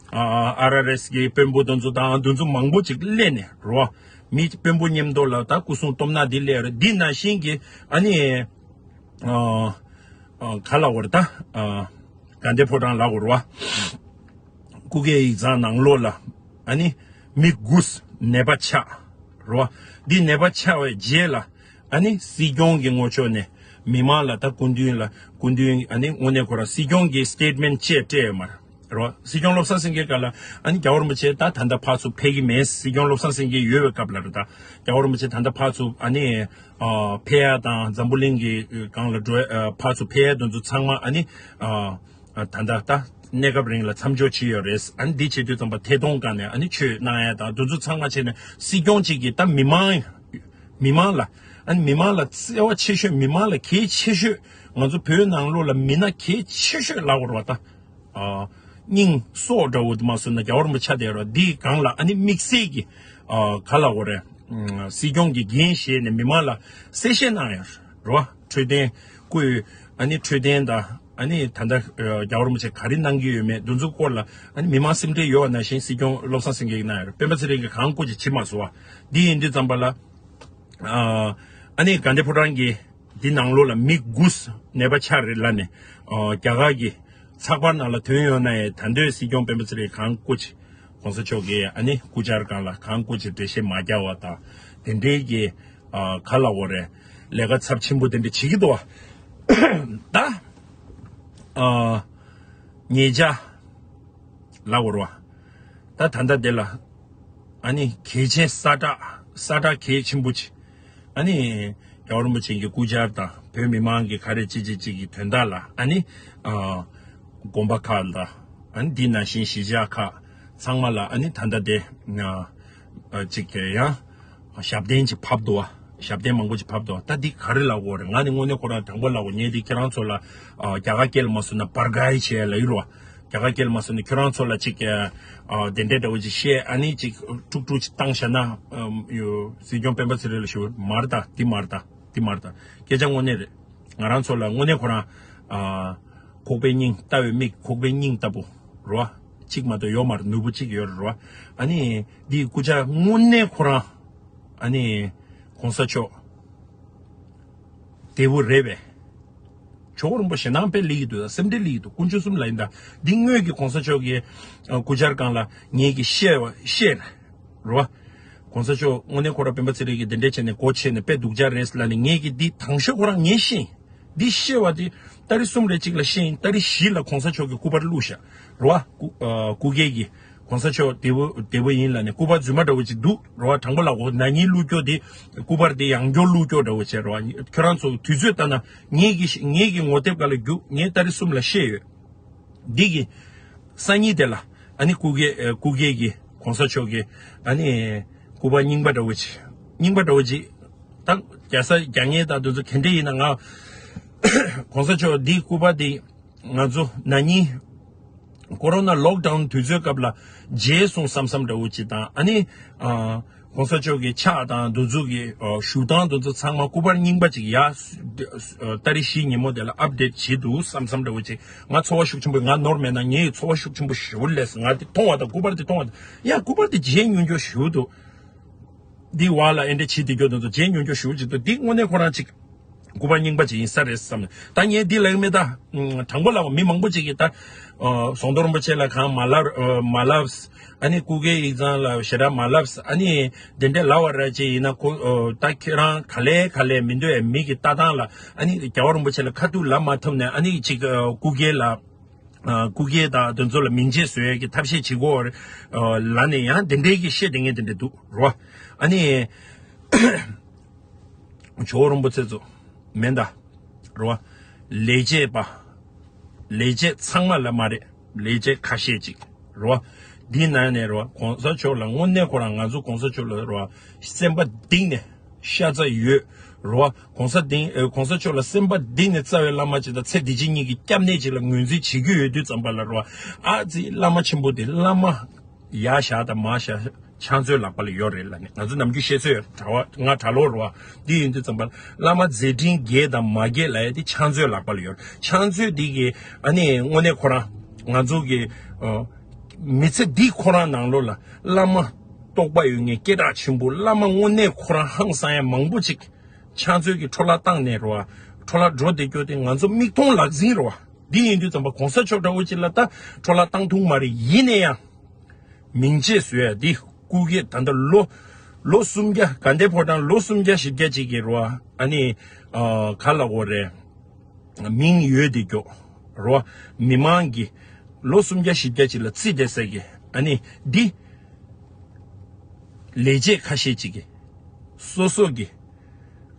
ཨ་ཨ་ཨར་ཨར་ཨེས་ཀྱི་དཔོན་པོ་དེ་ཚོ་དང་དེ་ཚོ་མང་པོ་ཅིག་སླེབས་ནས་རོ། མི་དཔོན་པོ་མཉམ་དུ་ལ་ད་སྐུ་སྲུང་སྟོབས་ན་འདི་སླེབས་རེད། འདི་ནང་བཞིན་གྱི་ཨ་ནི་ཨ་ཨ་ག་ལ་བར་ད་ཨ་དགའ་ལྡན་ཕོ་བྲང་ལ་བར་བ། སྐུ་སྒེར་ཡིག་ཚང་ནང་ལོགས་ལ་ཨ་ནི་མི་དགུ་ནད་པ་ཆགས་རོ། འདི་ནད་པ་ཆགས་པའི་རྗེས་ལ། ཨ་ནི་སྲིད་སྐྱོང་གི་ངོ་ཕྱོགས་ནས་མི་མང་ལ་ད་སྐུ་མདུན་ལ་སྐུ་མདུན་ཨ་ནི་དངོས་གནས་ཁོ་རང་སྲིད་སྐྱོང་གི་སི་ཊེཊ་མེན་ཊི་ཅིག་སྤྲད་ཡོད་མ་རེད་རོ། སྲིད་སྐྱོང་བློ་བཟང་སེང་གེ་སྐབས་ལ་ཨ་ནི་རྒྱལ་བ་རིན་པོ་ཆེ་ད་ད་ལྟ་ཕར་ཚུར་ཕེབས་ཀྱི་མེད། སྲིད་སྐྱོང་བློ་བཟང་སེང་གེ་ཡོད་པའི་སྐབས་ལ་རེད། ད་རྒྱལ་བ་རིན་པོ་ཆེ་ད་ལྟ་ཕར་ཚུར་ཨ་ནི་ཨ་ཕེབས་ཡ་དང་འཛམ་བུ་གླིང་གི་སྒང་ལ་འགྲོ་ཡ་ཨ་ཕར་ཚུར་ཕེབས་ཡ་དེ་ཚོ་ཚང་མ་ཨ་ནི་ཨ་ཨ་ད་ལྟ་ད་གནས་སྐབས་རིང་ལ་མཚམས་འཇོག་བྱས་ཡོད་རེད། ཨ་ནི་འདི་བྱེད་དུས་ཙམ་པ་ཐད་གཏོང་སྒང་ནས་ཨ་ནི་ཆོས་གནང་ཡ་དང་དེ་ཚོ་ཚང་མ་བྱས་ནས་སྲིད་སྐྱོང་གཅིག་གིས་ད་མི་མང་མི་མང་ལ་ཨ་ནི་མི་མང་ལ་བརྩེ་བ་ཆེ་ཤོས་མི་མང་ལ་གལ་ཆེ་ཤོས་ང་ཚོ་བོད་ནང་ལོགས་ལ་མི་སྣ་གལ་ཆེ་ཤོས་ལབ་དགོས་རེད་བ། ད་ཨ་སྙིང་སྲོག་འདྲ་བོ་དུ་མ་སོང་ན་རྒྱལ་བ་རིན་པོ་ཆེ་དེ་རོ། འདིའི་སྒང་ལ་ཨ་ནི་དམིགས་བསལ་གྱི་ཨ་ག་ལ་བོ་རེད། ཨ་སྲིད་སྐྱོང་གི་འགན་བཞེས་ནས་མི་མང་ལ་གསལ་བཤད་གནང་ཡོད་རེད་བ། འཕྲོད་བསྟེན་བསྐུལ་ཨ་ནི་འཕྲོད་བསྟེན་དང་ ཨ་ནི་ད་ལྟ་རྒྱལ་བ་རིན་པོ་ཆེ་ག་རེ་གནང་གི་ཡོད་མེད་འདི་ཚོའི་སྐོར་ལ་ཨ་ནི་མི་མང་སེམས་ཁྲལ་ཡོད་པ་ནང་བཞིན་སྲིད་སྐྱོང་བློ་བཟང་སེང་གེ་གིས་གནང་ཡོད་རེད། སྤེན་པ་ཚེ་རིང་གིས་གང་བཀོད་ཅིག་བྱེད་མ་སོང་བ། འདི་ཡིན་དུས་ཙམ་པ་ལ། ཨ་ནི་དགའ་ལྡན་ཕོ་བྲང་གི་འདི་ནང་ལོགས་ལ་མི་དགུ་ནད་པ་ཆགས་རེད་ལབ་ནས་རྒྱ་གར་གྱི་ཚགས་པར་ནང་ལ་ཐོན་ཡོང་ན་ཡང་ད་འདོད་སྲིད་སྐྱོང་སྤེན་པ་ཚེ་རིང་གང་བཀོད་ཅིག་གོང་ས་མཆོག་གིས་ཨ་ནི་སྐུ་བཅར་སྒང་ལ་གང་བཀོད་ཅིག་འགྲེལ་བཤད་མ་རྒྱག་པ་དང་དེ་འདྲའི་གི་ག་ལ་འོ་རེད། ལས་ཀ་ཚབས་ཆེན་པོ་དེ་འདྲ་བྱེད་ཀྱི་འདུག་བ། ད་ཉེ་ཆར་ལབ་དགོས་རེད་བ། ད་ད་ལྟ་དེ་ལ་ཨ་ནི་གལ་ཆེན་ས་བསྒྲགས་ས་བསྒྲགས་གལ་ཆེན་པོ་ཅིག་ཨ་ནི་རྒྱལ་བ་རིན་པོ་ཆེ་གི་སྐུ་བཅར་དང་བོད་མི་མང་གི་ག་རེ་ཅི་ཅི་ཅིག་གི་དོན་དག་ལ་ཨ་ནི་དགོན་པ་ཁག་དང་ཨ་ནི་འདི་ནང་བཞིན་གཞིས་ཆགས་ཁག་ཚང་མ་ལ་ཨ་ནི་ད་ལྟ་དེ་ཅིག་ཡང་ཞབས་བརྟན་ཅིག་ཕབ་འདུག་བ། ཞབས་བརྟན་མང་པོ་ཅིག་ཕབ་འདུག་ད་འདི་ག་རེ་ལབ་དགོས་རེད། ང་ནི་དངོས་གནས་ཁོ་རང་དྲང་པོ་ལབ་དགོས། ངས་འདི་ཁྱེད་རང་ཚོ་ལ་རྒྱ་གར་སྐད་ལ་མ་སོང་ན་བར་གའི་བྱས་ལབ་ཡོད་རེད་བ། རྒྱ་གར་སྐད་ལ་མ་སོང་ན་ཁྱོད་རང་ཚོ་ལ་ཅིག་དེ་འདྲས་འདྲ་བོ་ཅིག་བཤད་ཨ་ནི་ཅིག་དཀྲུག་དཀྲུག་ཅིག་བཏང་བཞག་ན་སྲིད་སྐྱོང་སྤེན་པ་ཚེ་རིང་ལ་ཞུ་མར་ད་འདི་མར་ད་འདི་མར་ད་སྐད་ཆ་དངོས་གནས་རེད། ང་རང་ཚོ་ལ་དངོས་གནས་ཁོ་རང་ཁོག་པའི་སྙིང་ལྟ་བའི་མིག་ཁོག་པའི་སྙིང་ལྟ་བུ་རེད་བ། གཅིག་མ་གཏོགས་ཡོད་མ་རེད། ནོར་བུ་གཅིག་ཡོད་རེད་བ། ཨ་ནི་འདི་སྐུ་བཅར་དངོས་གནས་ཁོ་རང་ཨ་ནི་གོང་ས་མཆོག་བདེ་པོ་རེད་པས། ཇོ་བོ་རིན་པོ་ཆེ་ནང་དཔེ་སླེབས་ཀྱི་འདུག་ད་སེམས་ཁྲལ་སླེབས་ཀྱི་འདུག་དཀོན་མཆོག་གསུམ་ལ་ཡིན་ད། འདི་སྔོན་གྱི་གོང་ས་མཆོག་གི་སྐུ་བཅར་སྒང་ལ་ངེད་ཀྱིས་བཤད་བཤད་རེད་བ། གོང་ས་མཆོག་དངོས་གནས་ཁོ་ར་སྤེན་པ་ཚེ་རིང་གིས་དེ་འདྲས་བྱས་ནས་སྒོ་ཕྱེ་ནས་དཔེ་སྡུག་ཅག་རེད་ལབ་ནས་ངེད་ཀྱིས་འདི་དང་ཤོས་ཁོ་རང་ངས་ཤེས་ཡིན། འདི་བཤད་པ་འདི་ཏ་རིག་གསུམ་རེ་གཅིག་ལ་བཤད་ཡིན། ཏ་རིག་བཞི་ལ་གོང་ས་མཆོག་གི་སྐུ་པར་བླུགས་ཤག་རེད་བ། སྐུ་ཨ་སྐུ་སྒེར་གྱི་གོང་ས་མཆོག་བདེ་པོ་བདེ་པོ་ཡིན་ལབ་ནས་སྐུ་པར་རྫུན་མ་འདྲ་བོ་ཅིག་འདུག་རེད་བ། དྲང་པོ་ལབ་དགོས་ན་ཉིན་བླུགས་སྐྱོ་དེ་སྐུ་པར་དེ་ཡང་སྐྱོ་བླུགས་སྐྱོ་འདྲ་བོ་བྱས་རེད་བ། ཁྱོད་རང་ཚོ་དུས་ཚོད་ལྟ་ན་ངེད་ཀྱི་ངེད་ཀྱི་ངོ་དེབ་སྒང་ལ་རྒྱུགས། ངས་ཏ་རིག་གསུམ་ལ་བཤད་ཡོད། འདི་གི་སང་ཉིན་དེ་ལ་ཨ་ནི་སྐུ་སྒེར་ཨ་སྐུ་སྒེར་གྱི་གོང་ས་མཆོག་གི་ཨ་ནི་སྐུ་པར་རྙིང་པ་འདྲ་བོ་ཅིག་རྙིང་པ་འདྲ་བོ་ཅིག་ད་རྒྱག་ས་རྒྱག་མཁན་དང་དེ་ཚོ་ག་འདྲ་ཡིན་ན། ང་གོང་ས་མཆོག་འདི་སྐུ་པར་འདི་ང་ཚོ་ན་ནིང་ཀོ་རོ་ན་ལོག་ཌའུན་དུས་ཚོད་སྐབས་ལ་མཇལ་སོང་བསམ་བསམ་འདྲ་བོ་ཅིག་དང་ཨ་ནི་ཨ། གོང་ས་མཆོག་གི་ཕྱག་དང་འདི་ཚོ་གི་ཨ་བཞུགས་སྟངས་འདི་ཚོ་ཚང་མ་སྐུ་པར་རྙིང་པ་ཅིག་ཡ་ཨ་ཏ་རིག་བཞི་ཉིན་མོ་དེ་ལ་ཨབ་ཌེཊ་བྱེད་འདུག་བསམ་བསམ་འདྲ་བོ་ཅིག་ང་ཚོར་བ་ཤུགས་ཆེན་པོ། ང་ནོར་མེད་ན་ངའི་ཚོར་བ་ཤུགས་ཆེན་པོ་ཞེ་པོ་སླེབས་སོང་། ང་དེ་མཐོང་བ་དང་སྐུ་པར་དེ་མཐོང་བ་དང་ཡ་སྐུ་པར་དེ་མཇལ་མྱོང་རྒྱུ་ཞེ་པོ་འདུག་འདི་བ་ལ་ཨེ་འདྲ་བྱེད་དེ་སྐྱོ་དེ་ཚོ་མཇལ་མྱོང་རྒྱུ་ཞེ་པོ་ཅིག་འདུག་འདི་དངོས་གནས་ཁོ་རང་ཅིག་སྐུ་པར་རྙིང་པ་ཅིག་ཡིན་ས་རེད་བསམ་ནས། ད་ངས་འདི་ལབ་ཀྱི་མེད་ད། ཨ་དྲང་པོ་ལབ་པ་མི་མང་པོ་ཅིག་གིས་ད་ཨ་ཟམ་གདོང་རིན་པོ་ཆེ་ལ་གང་མ་ལབ་ཨ་མ་ལབས། ཨ་ནི་སྐུ་སྒེར་ཡིག་ཚང་ལ་ཞེ་དྲག་མ་ལབས། ཨ་ནི་དེ་འདྲས་ལབ་པ་ར་ཅིག་ཡིན་ན་ཁོ་ཨ་ད་ཁྱེད་རང་ག་ལེ་ག་ལེ་མི་འདོད་ཨེ་མི་གི་ལྟ་སྟངས་ལ་ཨ་ནི་རྒྱལ་བ་རིན་པོ་ཆེ་ལ་ཁ་ཐུག་ལབ་མ་ཐུབ་ནས་ཨ་ནི་ཅིག་ཨ་སྐུ་སྒེར་ལ་ཨ་སྐུ་སྒེར་དང་དེ་ཚོ་ལ་མིང་ཆད་བཟོ་ཡས་ཀྱི་ཐབས་ཤེས་བྱེད་དགོས་ཨ་ལབ་ནས་ཡང་དེ་འདྲས་ཀྱི་བཤད་བསྡད་མཁན་དེ་འདྲས་འདུག་རོ། ཨ་ནི། ཇོ་བོ་རིན་པོ་ཆེ་ཚོ་མེད་ད། རེད་བ། ལས་བྱེད་པ། ལས་བྱེད་ཚང་མ་ལ་མ་རེད། ལས་བྱེད་ཁ་ཤས་ཅིག་རེད་བ། འདི་ནང་ནས་རེད་བ། གོང་ས་མཆོག་ལ་དངོས་གནས་ཁོ་རང་ང་ཚོ་གོང་ས་མཆོག་ལ་རེད་བ། སེམས་པ་གཏིང་ནས་ཤ་ཚ་ཡོད་རེད་བ། གོང་ས་གཏིང་ཨེ་གོང་ས་མཆོག་ལ་སེམས་པ་གཏིང་ནས་རྩ་བའི་བླ་མ་ཅིག་དང་ཚེ་འདི་ཕྱི་གཉིས་ཀྱི་སྐྱབས་གནས་ཅིག་ལ་ངོས་འཛིན་བྱེད་ཀྱི་ཡོད་དུས་ཙམ་པ་ལ་རེད་བ། ཨ་ཙི་བླ་མ་ཆེན་པོ་དེ་བླ་མ། ཡར་བཞག་དང་མར་བཞག་ཕྱག་མཛོད་ལག་པ་ལ་ཡོད་རེད་ལབ་ནས། ང་ཚོ་ནམ་རྒྱུན་བཤད་སྲོལ་ཡོད་གྲྭ་བ་ང་གྲྭ་ལོག་རེད་བ། འདི་ཡིན་དུས་ཙམ་པ་བླ་མ་མཛད་འཕྲིན་རྒྱས་དང་མ་རྒྱས་ལབ་ཡ་དེ་ཕྱག་མཛོད་ལག་པ་ལ་ཡོད་རེད། ཕྱག་མཛོད་འདི་གི་ཨ་ནི་དངོས་གནས་ཁོ་རང་ང་ཚོ་གི་ཨ་མི་ཚེ་འདི་ཁོ་རང་ནང་ལོགས་ལ་བླ་མ་རྟོགས་པ་ཡོད་མཁན་སྐད་གྲགས་ཆེན་པོ་བླ་མ་དངོས་གནས་ཁོ་རང་ཧང་སང་ཡ་མང་པོ་ཅིག་ཕྱག་མཛོད་ཀྱི་འཕྲོ་བརླག་བཏང་ནས་རེད་བ། འཕྲོ་བརླག་འགྲོ་བསྡད་རྒྱུ་དེ་ང་ཚོ་མིག་མཐོང་ལག་ཟིན་རེད་བ། འདི་ཡིན་དུས་ཙམ་པ་གོང་ས་མཆོག་འདྲ་བོ་ཅིག་ལ་ད་འཕྲོ་བརླག་བཏང་ཐུབ་མ་རེད། ཡིན་ན་ཡང་། མིང་ཆད་བཟོས་ཡ་འདི་སྐུ་སྒེར་ད་ལྟ་ལོ་ལོ་སུམ་བརྒྱ་དགའ་ལྡན་ཕོ་བྲང་ལོ་སུམ་བརྒྱ་བཞི་བརྒྱ་ཅིག་གི་རོ་ཨ་ནི་ཨ་ག་ལ་འོ་རེད། མིང་ཡོད་དེ་ཀྱོ་རོ་མི་མང་གི་ལོ་སུམ་བརྒྱ་བཞི་བརྒྱ་ཅིག་ལ་རྩིས་བསྡད་ས་གི་ཨ་ནི་འདི་ལས་བྱེད་ཁ་ཤས་ཅིག་གི་སོ་སོ་གི་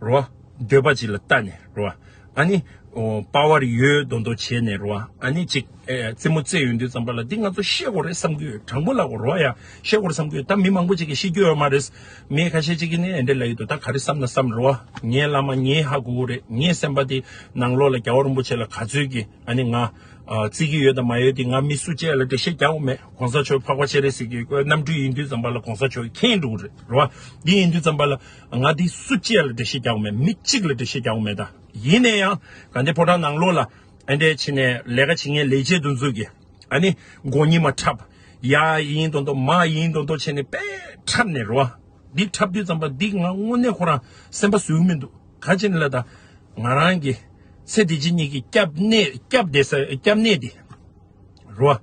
རོ། འདོད་པ་ཅིག་ལ་ལྟ་ནས་རོ། ཨ་ནི། པ་ཝར་ཡོད་མདོག་མདོག་བྱས་ནས་རོ། ཨ་ནི་ཅིག་ཨེ། རྩེད་མོ་རྩེ་ཡོང་དུས་ཙམ་པ་ལ་འདི་ང་ཚོ་ཤེས་དགོས་རེད་བསམ་གི་ཡོད། དྲང་པོ་ལབ་དགོས་རོ་ཡ། ཤེས་དགོས་རེད་བསམ་གི་ཡོད། ད་མི་མང་པོ་ཅིག་གིས་ཤེས་རྒྱུ་ཡོད་མ་རེད། མི་ཁ་ཤས་ཅིག་གིས་ནི་ཨེ་འདྲ་ལབ་ཡོད་དོ། ད་ག་རེ་བསམ་ན་བསམ་རོ། ངའི་བླ་མ་ངའི་ཧ་གོ་གི་རེད། ངའི་སེམས་པ་དེ་ནང་ལོགས་ལ་རྒྱལ་བ་རིན་པོ་ཆེ་ལ་ག་ཚོད་ཀྱི་ཨ་ནི་ང་། ཨ། བརྩི་གི་ཡོད་དང་མ་ཡོད་དེ་ང་མི་སུ་གཅིག་ལ་འགྲེལ་བཤད་རྒྱག་དགོས་མེད། གོང་ས་མཆོག་འཕགས་པ་སྤྱན་རས་གཟིགས་ཀྱི་རྣམ་སྤྲུལ་ཡིན་དུས་ཙམ་པ་ལ་གོང་ས་མཆོག་གིས་མཁྱེན་འགྲོ་གི་རེད་རོ། འདི་ཡིན་དུས་ཙམ་པ་ལ་ང་འདི་སུ་གཅིག་ལ་འགྲེལ་བཤད་རྒྱག་དགོས་མེད། མི་གཅིག་ལ་འགྲེལ་བཤད་རྒྱག་དགོས་མེད། ད་ཡིན་ན་ཡང་དགའ་ལྡན་ཕོ་བྲང་ནང་ལོགས་ལ་ ཨ་འདྲས་བྱས་ནས་ལས་ཀ་བྱེད་མཁན་ལས་བྱེད་དེ་ཚོ་གིས་ཨ་ནི་མགོ་གཉིས་མ་འཁྲབ། ཡ་ཡིན་མདོག་མདོག་མ་ཡིན་མདོག་མདོག་བྱས་ནས་དཔེ་འཁྲབ་ནས་རེད་བ། འདི་འཁྲབ་དུས་ཙམ་པ་འདི་ང་དངོས་གནས་ཁོ་རང་སེམས་པ་བཟོད་ཀྱི་མི་འདུག་ག་ཅི་ནས་ལབ་ད། ང་རང་གི་ཚེ་འདི་ཕྱི་གཉིས་ཀྱི་སྐྱབས་གནས་སྐྱབས་བསྡད་ས་སྐྱབས་གནས་འདི་རེད་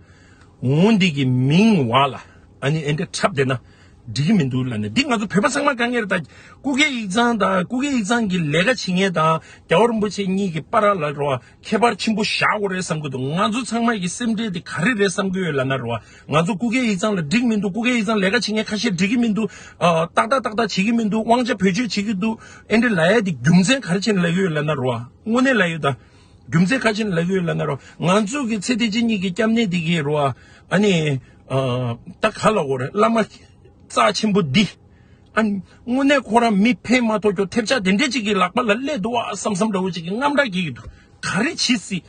བ། འོ་འདི་གི་མིང་བ་ལ་ཨ་ནི་ཨེ་འདྲ་འཁྲབ་བསྡད་ན་འགྲིག་གི་མི་འདུག་ལབ་ནས། འདི་ང་ཚོ་བོད་པ་ཚང་མ་དཀའ་ངལ་རེད་ད། སྐུ་སྒེར་ཡིག་ཚང་དང་སྐུ་སྒེར་ཡིག་ཚང་གི་ལས་ཀ་བྱེད་མཁན་དང་རྒྱལ་བ་རིན་པོ་ཆེ་གཉིས་ཀྱི་བར་ལ་རེད་བ། ཁྱད་པར་ཆེན་པོ་བཞག་དགོས་རེད་བསམ་གྱི་འདུག་ང་ཚོ་ཚང་མ་གི་སེམས་ཁྲལ་དེ་ག་རེ་རེད་བསམ་གྱི་ཡོད་ལབ་ན་རེད་བ། ང་ཚོ་སྐུ་སྒེར་ཡིག་ཚང་ལ་འགྲིག་མི་འདུག་སྐུ་སྒེར་ཡིག་ཚང་ལས་ཀ་བྱེད་མཁན་ཁ་ཤས་འགྲིག་གི་མི་འདུག་ཨ། ཏག་ཏག་ཏག་ཏག་བྱེད་ཀྱི་མི་འདུག་དབང་ཆ་བེད་སྤྱོད་བྱེད་ཀྱི་འདུག་ཨེ་འདྲ་ལབ་ཡ་དེ་རྒྱུ་མཚན་ག་རེ་བྱས་ནས་ལབ་ཀྱི་ཡོད་ལབ་ན་རེད་བ། དངོས་གནས་ལབ་ཡོད་ད། རྒྱུ་མཚན་ག་རེ་བྱས་ནས་ལབ་ཀྱི་ཡོད་ལབ་ན་རེད་བ། ང་ཚོ་གི་ཚེ་འདི་ཕྱི་གཉིས་ཀྱི་སྐྱབས་གནས་དེ་གི་རེད་བ། ཨ་ནི་ཨ། ད་ག་ལབ་དགོས་རེད། བླ་མ་རྩ་ཆེན་པོ་འདི། ཨ། དངོས་གནས་ཁོ་རང་མི་ཕན་མ་ཐོགས་ཀྱོག་ཐེབས་ཆག་དེ་འདྲས་ཅིག་གི་ལག་པ་ལ་སླེབས་འདུག་བ་བསམ་བསམ་འདྲ་བོ་ཅིག་གི་དངངས་སྐྲག་སྐྱེ་གི་འདུག་ག་རེ་བྱེད་སྲིད།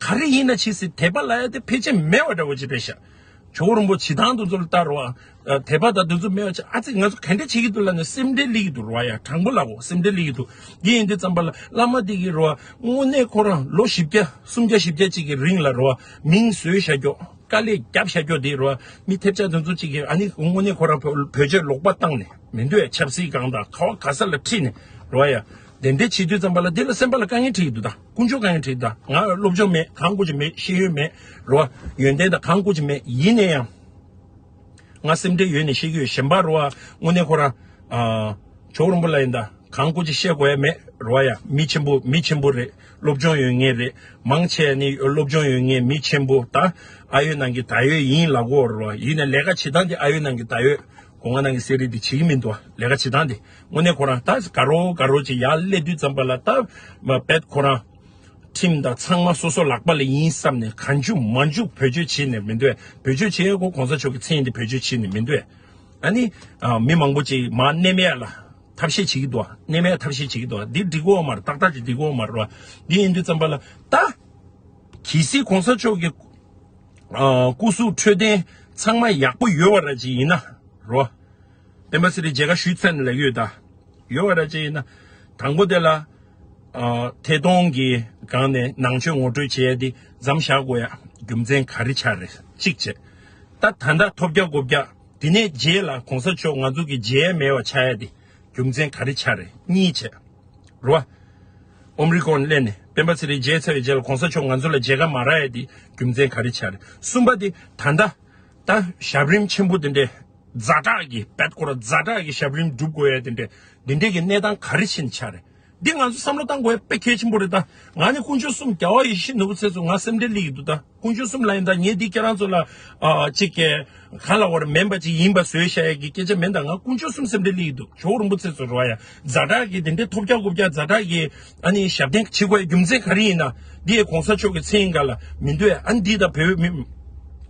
ག་རེ་ཡིན་ན་བྱེད་སྲིད། དད་པ་ལབ་ཡ་དེ་ཕལ་ཆེར་མེད་པ་འདྲ་བོ་ཅིག་རེད་ཤག་ཇོ་བོ་རིན་པོ་ཆེ་དང་དེ་ཚོ་ལ་ལྟ་རོགས། དད་པ་དང་དེ་ཚོ་མེད་པ་ཅིག་ཨ་ཙི་ང་ཚོ་ག་འདྲས་བྱེད་ཀྱི་འདུག་ལབ་ནས་སེམས་ཁྲལ་སླེབས་ཀྱི་འདུག་རོགས་ཡ། དྲང་པོ་ལབ་གོ། སེམས་ཁྲལ་སླེབས་ཀྱི་འདུག་འདི་ཡིན་དུས་ཙམ་པ་ལ་བླ་མ་དེ་གི་རོགས་དངོས་གནས་ཁོ་རང་ལོ་བཞི་བརྒྱ་སུམ་བརྒྱ་བཞི་བརྒྱ་ཅིག་གི་རིང་ལ་རོགས་མིང་བཟོས་བཞག་ཀྱོག་དཀའ་ལས་བརྒྱབ་བཞག་ཀྱོག་དེ་རོ། མི་ཐེབས་ཆག་དེ་ཚོ་གཅིག་གིས་ཨ་ནི་དངོས་གནས་ཁོ་རང་བོད་བོད་ཆས་ལོག་པ་བཏང་ནས་མི་འདུག་ཡ། ཆབ་སྲིད་སྒང་དང་ག་བ་ག་ས་ལ་ཁྲིད་ནས་རོ་ཡ། དེ་འདྲས་བྱེད་དུས་ཙམ་པ་ལ་དེ་ལ་སེམས་པ་ལ་དཀའ་ངལ་འཕྲད་ཀྱི་འདུག་ད་དཀོན་མཆོག་དཀའ་ངལ་འཕྲད་ཀྱི་ད། ང་སློབ་སྦྱོང་མེད། གང་དགོས་ཀྱི་མེད། ཤེས་ཡོན་མེད་རོ། ཡོན་ཏན་དང་གང་དགོས་ཀྱི་མེད། ཡིན་ན་ཡང་ང་སེམས་ཁྲལ་ཡོད་ནས་བཤད་ཀྱི་ཡོད། གཞན་པ་རོ་བ་དངོས་གནས་ཁོ་རང་ཨ་ཇོ་བོ་རིན་པོ་ལ་ཡིན་ད། གང་དགོས་ཅིག་བཤད་དགོས་ཡ་མེད་རོ་ཡ། མི་ཆེན་པོ་མི་ཆེན་པོ་རེད། སློབ་སྦྱོང་ཡོད་མཁན་རེད། མང་ཆེ་ནི་སློབ་སྦྱོང་ཡོད་མཁན་མི་ཆེན་པོ་ད། ཨ་ཡོད་ནང་གི་ད་ཡོད་ཡིན་ལབ་གོ་རོ། ཡིན་ན་ལས་ཀ་བྱེད་སྟངས་དེ་ཨ་ཡོད་ནང་གི་ད་ཡོད་སྒོ་ང་ནང་གི་གསེར་རི་དེ་བྱེད་ཀྱི་མི་འདུག་ལས་ཀ་བྱེད་སྟངས་དེ་དངོས་གནས་ཁོ་རང་ད་དགའ་རོགས་དགའ་རོགས་ཅིག་ཡར་སླེབས་དུས་ཙམ་པ་ལ་ད་མ་བེད་ཁོ་རང་ཁྲིམས་དང་ཚང་མ་སོ་སོ་ལག་པ་ལ་ཡིན་བསམ་ནས་གང་བྱུང་མང་བྱུང་བེད་སྤྱོད་བྱེད་ནས་མི་འདུག་བེད་སྤྱོད་བྱེད་ཡ་གོ་གོང་ས་མཆོག་གི་མཚན་དེ་བེད་སྤྱོད་བྱེད་ནས་མི་འདུག་ཨ་ནི་ཨ་མི་མང་པོ་ཅིག་མར་མནན་ཡ་ལ་ཐབས་ཤེས་བྱེད་ཀྱི་འདུག་ནད་མེད་ཐབས་ཤེས་བྱེད་ཀྱི་འདུག་འདི་འགྲིག་གི་ཡོད་མ་རེད། ཏག་ཏག་ཅིག་འགྲིག་གི་ཡོད་མ་རེད་བ། འདི་ཡིན་དུས་ཙམ་པ་ལ་ད་གལ་སྲིད་གོང་ས་མཆོག་གི་ཨ་སྐུ་གཟུགས་འཕྲོད་བསྟེན་ཚང་མ་ཡག་པོ་ཡོད་བ་ར་ཅིག་ཡིན་ན་རོ། སྤེན་པ་ཚེ་རིང་མཇལ་ཁ་ཞུས་ཚར་ནས་ལབ་ཡོད་ད། ཡོད་བ་ར་ཅིག་ཡིན་ན། དང་པོ་དེ་ལ་ཨ་ཐད་གཏོང་གི་སྒང་ནས་ནང་ཆོས་ངོ་སྤྲོད་བྱེད་ཡ་དེ་མཚམས་བཞག་དགོས་ཡ་རྒྱུ་མཚན་ག་རེ་ཆགས་རེད། གཅིག་བྱས། ད་ད་ལྟ་ཐོབ་རྒྱག་གོ་རྒྱག་དེ་ནས་རྗེས་ལ་གོང་ས་མཆོག་ང་ཚོ་གི་མཇལ་མེད་པ་ཆགས་ཡ་དེ་རྒྱུ་མཚན་ག་རེ་ཆགས་རེད། གཉིས་བྱས། རོ། ཨོམ་རི་ཀོན་སླེབས་ནས་སྤེན་པ་ཚེ་རིང་མཇལ་ཚར་བའི་རྗེས་ལ་གོང་ས་མཆོག་ང་ཚོ་ལ་མཇལ་ཁ་མ་རག་ཡ་དེ་རྒྱུ་མཚན་ག་རེ་ཆགས་རེད། གསུམ་པ་དེ་ད་ལྟ་ད་ཞབས་རིམ་ཆེན་པོ་དེ་འདྲས་ཛ་དྲག་གི་བེད་ཁོ་ར་ཛ་དྲག་གི་ཞབས་རིམ་སྒྲུབ་དགོས་ཡ་དེ་འདྲས་དེ་འདྲས་ཀྱི་གནས་སྟངས་ག་རེ་ཕྱིན་ཆགས་རེད། འདི་ང་ཚོ་བསམ་བློ་བཏང་དགོས་ཡ་དཔེ་གལ་ཆེན་པོ་རེད་ད། ང་ནི་དཀོན་མཆོག་གསུམ་རྒྱལ་བ་ཡིད་བཞིན་ནོར་བུ་ཚེ་ཚོ་ང་སེམས་ཁྲལ་སླེབས་ཀྱི་འདུག་ད། དཀོན་མཆོག་གསུམ་ལ་ཡིན་ད་ངས་འདི་ཁྱེད་རང་ཚོ་ལ་ཨ་ཅིག་གི་ག་ལ་བར་མེན་པ་ཅིག་ཡིན་པ་བཟོས་བཞག་ཡ་གི་སྐད་ཆ་མེན་ད། ང་དཀོན་མཆོག་གསུམ་སེམས་ཁྲལ་སླེབས་ཀྱི་འདུག་ཇོ་བོ་རིན་པོ་ཆེ་ཚོ་རོ་ཡ་ཛ་དྲག་གི་དེ་འདྲའི་ཐོབ་རྒྱག་གོ་རྒྱག་ཛ་དྲག་གི་ཨ་ནི་ཞབས་བརྟན་བྱེད་དགོས་ཡ་རྒྱུ་མཚན་ག་རེ་ཡིན་ན། འདི་ཡ་གོང་ས་མཆོག་གི་མཚན་ཡིན་ག་ལ་མི་འདུག་ཡ། ཨ་ནི་འདི་ད་བོད་མི་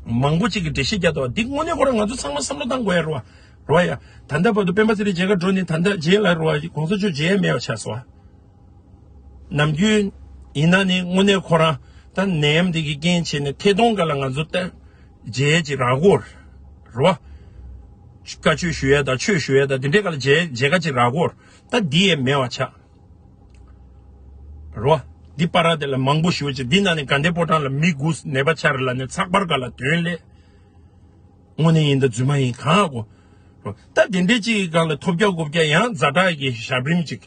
མང་པོ་ཅིག་གི་འགྲེལ་བཤད་རྒྱག་འདུག་འདི་དངོས་གནས་ཁོ་རང་ང་ཚོ་ཚང་མ་བསམ་བློ་བཏང་དགོས་ཡ་རོ། རོ་ཡ། ད་ལྟ་བར་དུ་སྤེན་པ་ཚེ་རིང་མཇལ་ཁ་འགྲོ་ནས་ད་ལྟ་རྗེས་ལ་རོ་ཡ་གོང་ས་མཆོག་མཇལ་མེད་པ་ཆགས་སོང་། ནམ་རྒྱུན་ཡིན་ན་ནི་དངོས་གནས་ཁོ་རང་ད་ནད་ཡམས་འདི་གི་རྐྱེན་བྱས་ནས་ཐད་གཏོང་སྒང་ལ་ང་ཚོ་ལྟ་མཇལ་ཅིག་རག་གོ་རོ། བཀའ་ཆོས་ཞུ་ཡ་དང་ཆོས་ཞུ་ཡ་དང་དེ་འདྲའི་སྒང་ལ་མཇལ་མཇལ་ཁ་ཅིག་རག་གོ། ད་འདི་ཡས་མེད་པ་ཆགས་རོ། འདི་པ་ར་དེ་ལ་མང་པོ་ཞུ་ཅིག་འདི་ནང་ནས་དགའ་ལྡན་ཕོ་བྲང་ལ་མི་དགུ་ནད་པ་ཆགས་རེད་ལབ་ནས་ཚགས་པར་སྒང་ལ་དོན་ལས། དངོས་གནས་ཡིན་ད་རྫུན་མ་ཡིན་གང་ཨ་གོ། ད་དེ་འདྲའི་ཅིག་གི་སྒང་ལ་ཐོབ་རྒྱག་གོ་རྒྱག་ཡང་ཛ་དྲག་གི་ཞབས་རིམ་ཅིག་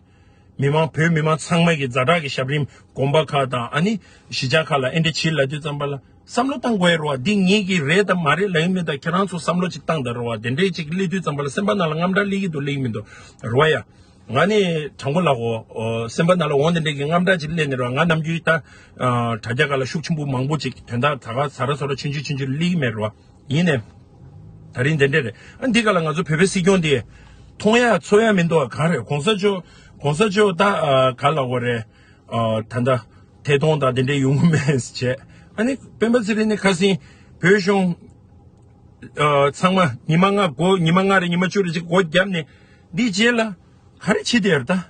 མི་མང་བོད་མི་མང་ཚང་མ་གི་ཛ་དྲག་གི་ཞབས་རིམ་དགོན་པ་ཁག་དང་ཨ་ནི་གཞིས་ཆགས་ཁག་ལ་ཨེ་འདྲ་བྱེད་ལབ་དུས་ཙམ་པ་ལ་བསམ་བློ་བཏང་དགོས་ཡ་རེད་བ། འདི་ངེད་ཀྱི་རེད་དང་མ་རེད་ལབ་ཡིན་མིན་དང་ཁྱེད་རང་ཚོ་བསམ་བློ་ཅིག་བཏང་དང་རེད་བ། དེ་འདྲའི་ཅིག་སླེབས་དུས་ཙམ་པ་ལ་སེམས་པ་ནང་ལ་དངངས་སྐྲག་སླེབས་ཀྱི་འདུག་སླེབས་ཀྱི་མི་འདུག་རེད་བ་ཡ། ང་ནི་དྲང་པོ་ལབ་གོ། ཨོ། སེམས་པ་ནང་ལ་འོང་དེ་འདྲ་གི་དངངས་སྐྲག་ཅིག་སླེབས་ནས་རོ། ང་ནམ་རྒྱུན་ད་ཨ་དྲ་རྒྱ་སྒང་ལ་ཤུགས་ཆེན་པོ་མང་པོ་ཅིག་དོན་དག་ད་ག་ཟ་ར་ཟོ་ར་ཆུང་ཆུང་ཆུང་ཆུང་སླེབས་ཀྱི་མེད་རོ། ཡིན་ནའི་ད་རིང་དེ་འདྲ་རེད། ཨ་འདི་ག་ལ་ང་ཚོ་བོད་པའི་སྲིད་སྐྱོང་དེ་མཐོང་ཡ་ཚོར་ཡ་མི་འདུག་ག་རེད། གོང་ས་མཆོག་གོང་ས་མཆོག་ད་ཨ་ག་ལབ་དགོས་རེད། ཨ་ད་ད་ཐད་གཏོང་དང་དེ་འདྲ་ཡོང་གི་མེད་བྱས། ཨ་ནི་སྤེན་པ་ཚེ་རིང་ནི་ཁ་སང་བོད་གཞུང་ཨ་ཚང་མ་ཉི་མ་ལྔ་འགོ་ཉི་མ་ལྔ་རེ་ཉི་མ་བཅུ་རེ་ཅིག་སྒོ་བརྒྱབ་ནས་འདི་རྗེས་ལ་ག་རེ་བྱེད་བསྡད་ཡོད་རེད་ད།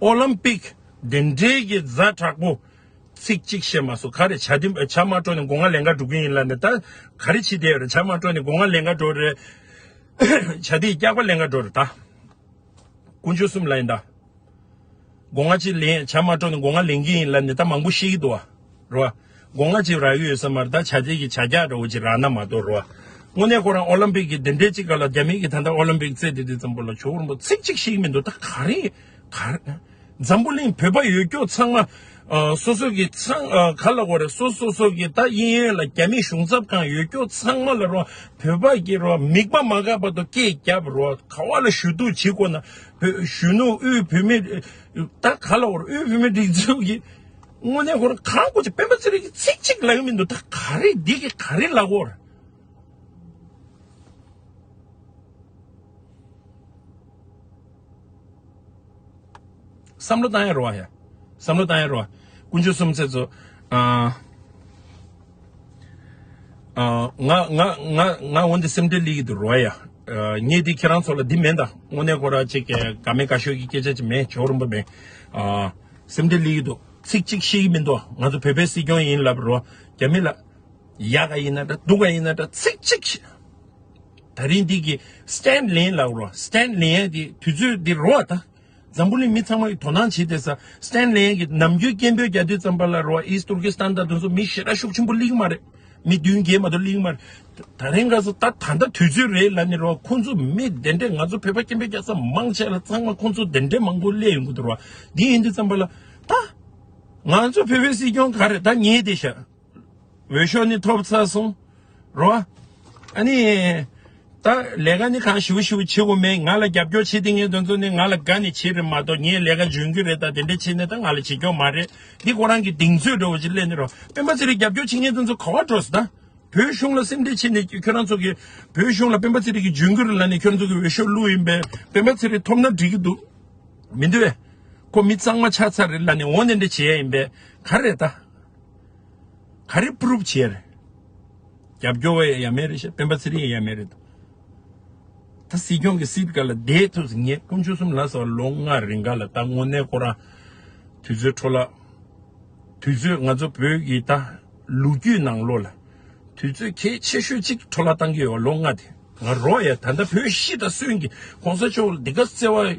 ཨོ་ལམ་པིག་དེ་འདྲའི་གི་ཛ་དྲག་པོ་ཚིག་གཅིག་བཤད་མ་སོང་། ག་རེ་བྱ་དེ་བྱ་མ་སྤྲོ་ནས་སྒོ་ང་ལེན་ག་འགྲོ་གི་ཡིན་ལབ་ནས་ད་ག་རེ་བྱེད་བསྡད་ཡོད་རེད། བྱ་མ་སྤྲོ་ནས་སྒོ་ང་ལེན་ག་འགྲོ་རེད། བྱ་དེ་སྐྱག་པ་ལེན་ག་འགྲོ་རེད་ད། དཀོན་མཆོག་གསུམ་ལ་ཡིན་ད། སྒོ་ང་གཅིག་ལེན་ཇ་མ་དཀྲོགས་ནས་སྒོ་ང་ལེན་གྱི་ཡིན་ལབ་ནས་ད་མང་པོ་བཤད་ཀྱི་འདུག་བ། རེད་བ། སྒོ་ང་གཅིག་རག་གི་ཡོད་ས་མ་རེད། ད་བྱ་དེ་གི་བྱ་རྒྱག་འདྲ་བོ་གཅིག་རག་ན་མ་གཏོགས་རེད་བ། དངོས་གནས་ཁོ་རང་ཨོ་ལིམ་པིག་གི་དེ་འདྲའི་གཅིག་སྒང་ལ་རྒྱ་མི་གི་ད་ལྟ་ཨོ་ལིམ་པིག་རྩེད་དེ་དུས་ཙམ་པ་ལ་ཇོ་བོ་རིན་པོ་ཚིག་གཅིག་ཤེས་ཀྱི་མི་འདུག་ད་ག་རེ་ག་རེ། འཛམ་བུ་གླིང་བོད་པ་ཡོད་སྐྱོ་ཚང་མ། ཨ། སོ་སོ་གི་ཚང་། ཨ། ག་ལ་གོ་རེད། སོ་སོ་སོ་གི་ད་གཡས་གཡོན་ལ་རྒྱ་མི་གཞུང་ཚབ་ཁང་ཡོད་སྐྱོ་ཚང་མ་ལ་རོ། བོད་པ་གི་རོ། མིག་པ་མ་འགག་བར་དུ་སྐད་རྒྱབ་རོ། ག་བ་ལ་ཞུ་གཏུག་བྱེད་དགོས་ན། བོད་གཞོན་ནུ་དབུས་བོད་མི། ད་ག་ལ་གོ་རེད། དབུས་བོད་མི་སྒྲིག་འཛུགས་ཀྱི། དངོས་གནས་ཁོ་རང་གང་དགོས་ཀྱི་སྤེན་པ་ཚེ་རིང་གི་ཚིག་གཅིག་ལབ་ཀྱི་མི་འདུག་ད་ག་རེ་འདི་གི་ག་རེ་ལབ་དགོས་རེད། བསམ་བློ་བཏང་ཡ་རོ་ཨ་ཡ། བསམ་བློ་བཏང་ཡ་རོ་ཨ། དཀོན་མཆོག་གསུམ་ཚེ་ཚོ། ཨ། ཨ། ང་ང་ང་ང་འོན་ཏེ་སེམས་ཁྲལ་སླེབས་ཀྱི་འདུག་རོ་ཨ་ཡ། ཨ། ངས་འདི་ཁྱེད་རང་ཚོ་ལ་འདི་མེད་ད། དངོས་གནས་ཁོ་ར་ཅིག་ག་མེད་ག་ཤོད་ཀྱི་སྐད་ཆ་ཅིག་མེད། ཇོ་བོ་རིན་པོ་མེད། ཨ། སེམས་ཁྲལ་སླེབས་ཀྱི་འདུག་ཚིག་གཅིག་ཤེས་ཀྱི་མི་འདུག་ང་ཚོ་བོད་པའི་སྲིད་སྐྱོང་ཡིན་ལབ་རོ། རྒྱ་མི་ལ། ཡག་ག་ཡིན་ན་འདྲ་སྡུག་ག་ཡིན་ན་འདྲ་ཚིག་གཅིག་ཤེས། ད་རིང་འདི་གི་སི་ཊེན་ཌི་ལེན་ལབ་རོ། སི་ཊེན་ཌི་ལེན་ཡ་འདི་དུས་ཚོད་འདི་རོ་ཨ་ད། འཛམ་བུ་གླིང་མི་ཚང་མ་གི་དོ་སྣང་བྱེད་བསྡད་ས། སི་ཊེན་ཌི་ལེན་གྱི་ནམ་རྒྱུན་སྐད་འབོད་རྒྱག་དུས་ཙམ་པ་ལ་རོ། ཨིསི་ཊུར་ཀི་སི་ཐན་དང་དེ་ཚོ་མི་ཞེ་དྲག་ཤུགས་ཆེན་པོ་སླེབས་ཀྱི་མ་རེད། མི་བདུན་བརྒྱད་མ་གཏོགས་སླེབས་ཀྱི་མ་རེད། ད་རིང་ཁ་སང་ད་ད་ལྟ་དུས་ཚོད་རེད་ལབ་ནས་རོ། ཁོང་ཚོ་མི་དེ་འདྲས་ང་ཚོ་བོད་པ་སྐད་འབོད་རྒྱག་ས་མང་ཆེ་ལ་ཚང་མ་ཁོང་ཚོ་དེ་འདྲས་མང་པོ་སླེབས་ཡོང་གི་འདུག་རོ། འདི་ཡིན་དུས་ཙམ་པ་ལ་ད་ང་ཚོ་བོད་པའི་སྲིད་སྐྱོང་ག་རེ་ད་ཉེས་དེ་ཤ། འོས་ཤོག་ནི་ཐོབ་ཚར་སོང་། རོ། ཨ་ནི། ད་ལས་ཀ་ནི་གང་ཞིབ་ཞིབ་བྱེད་དགོས་མེད། ང་ལ་རྒྱབ་སྐྱོར་བྱེད་དེ་ངས་དོན་ཚོ་ནི་ང་ལ་དགའ་ནི་བྱེད་རེད་མ་གཏོགས་ངས་ལས་ཀ་འཇོན་གྱི་རེད་ད་དེ་འདྲ་བྱེད་ནས་ད་ང་ལ་བྱེད་སྐྱོར་མ་རེད། འདི་ཁོ་རང་གི་གདེང་ཚོད་འདྲ་བོ་ཅིག་སླེབས་ནི་རོ། སྤེན་པ་ཚེ་རིང་རྒྱབ་སྐྱོར་བྱེད་ངས་དོན་ཚོ་ག་བ་འགྲོ་སི་ད། བོད་གཞུང་ལ་སེམས་ཁྲལ་བྱེད་ནས་ཁྱོད་རང་ཚོ་གི་བོད་གཞུང་ལ་སྤེན་པ་ཚེ་རིང་གི་འཇོན་གྱི་རེད་ལབ་ནས་ཁྱོད་རང་ཚོ་གི་འོས་ཤོག་བླུགས་ཡིན་པས་སྤེན་པ་ཚེ་རིང་ཐོབ་ན་འགྲིག་གི་འདུག་མི་འདུག་བས། ཁོ་མི་གཙང་མ་ཆགས་ཚར་རེད་ལབ་ནས་འོ་ནས་འདྲ་བྱེད་ཡ་ཡིན་པས་ག་རེ་ད། ག་རེ་པུ་རུབ་བྱེད་ཡ་རེད། རྒྱབ་སྐྱོར་བ་ཡ་མེད་རེད་ཤག་སྤེན་པ་ཚེ་རིང་ཡ་མེད་རེད། ད་སྲིད་སྐྱོང་གི་སྲིད་ཀ་ལ་བསྡད་ཐུབ་ཟིན་ངས་དཀོན་མཆོག་གསུམ་ལ་ཟེར་བ་ལོ་ལྔ་རིང་ག་ལ་ད་དངོས་གནས་ཁོ་རང་དུས་ཚོད་འཕྲོ་བརླག་དུས་ཚོད་ང་ཚོ་བོད་ཀྱི་ད་ལོ་རྒྱུས་ནང་ལོགས་ལ་དུས་ཚོད་གལ་ཆེ་ཤོས་གཅིག་འཕྲོ་བརླག་བཏང་གི་ཡོད་ལོ་ལྔ་དེ། ང་རོ་ཡ་ད་ལྟ་བོད་ཤི་དང་གསོན་གྱི་གོང་ས་མཆོག་ལ་འདི་ག་བརྩེ་བ།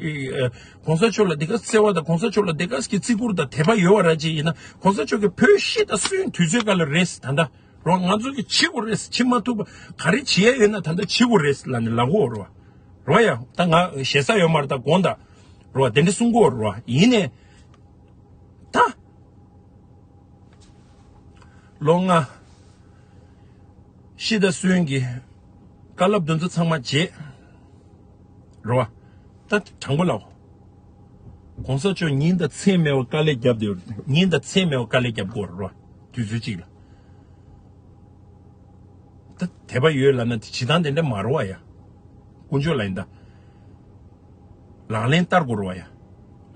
གོང་ས་མཆོག་ལ་འདི་ག་བརྩེ་བ་དང་གོང་ས་མཆོག་ལ་འདི་ག་གི་བརྩི་བཀུར་དང་དད་པ་ཡོད་པ་ར་ཅིག་ཡིན་ན་གོང་ས་མཆོག་གི་བོད་ཤི་དང་གསོན་དུས་ཚོད་ག་ལ་རེད་ད་ལྟ་རོ། ང་ཚོ་གི་བྱེད་དགོས་རེད། བྱེད་མ་ཐུབ་པ་ག་རེ་བྱེད་ཡ་ཡོད་ན་ད་ལྟ་བྱེད་དགོས་རེད་ལབ་ནས་ལབ་གོ་རོ། རོ་ཡ་ད་ང་ཞེ་ས་ཡོད་མ་རེད་ད་དགོངས་དག་རོ། དེ་འདྲ་གསུང་གོ་རོ། ཡིན་ནས་ད། ལོ་ལྔ། ཤི་དང་གསོན་གྱི་བཀའ་སློབ་དེ་ཚོ་ཚང་མ་བརྗེད། རེད་བ། ད་དྲང་པོ་ལབ། གོང་ས་མཆོག་ཉིན་དང་མཚན་མེད་པར་དཀའ་ལས་བརྒྱབ་བསྡད་ཡོད་རེད། ཉིན་དང་མཚན་མེད་པར་དཀའ་ལས་བརྒྱབ་དགོས་རེད་བ། དུས་ཚོད་གཅིག་ལ། ད་དད་པ་ཡོད་ལབ་ན་དེ་བྱེད་སྟངས་དེ་འདྲ་མ་རེད་བ་ཡ། དཀོན་མཆོག་ལ་ཡིན་ད། ལག་ལེན་བསྟར་དགོས་རེད་བ་ཡ།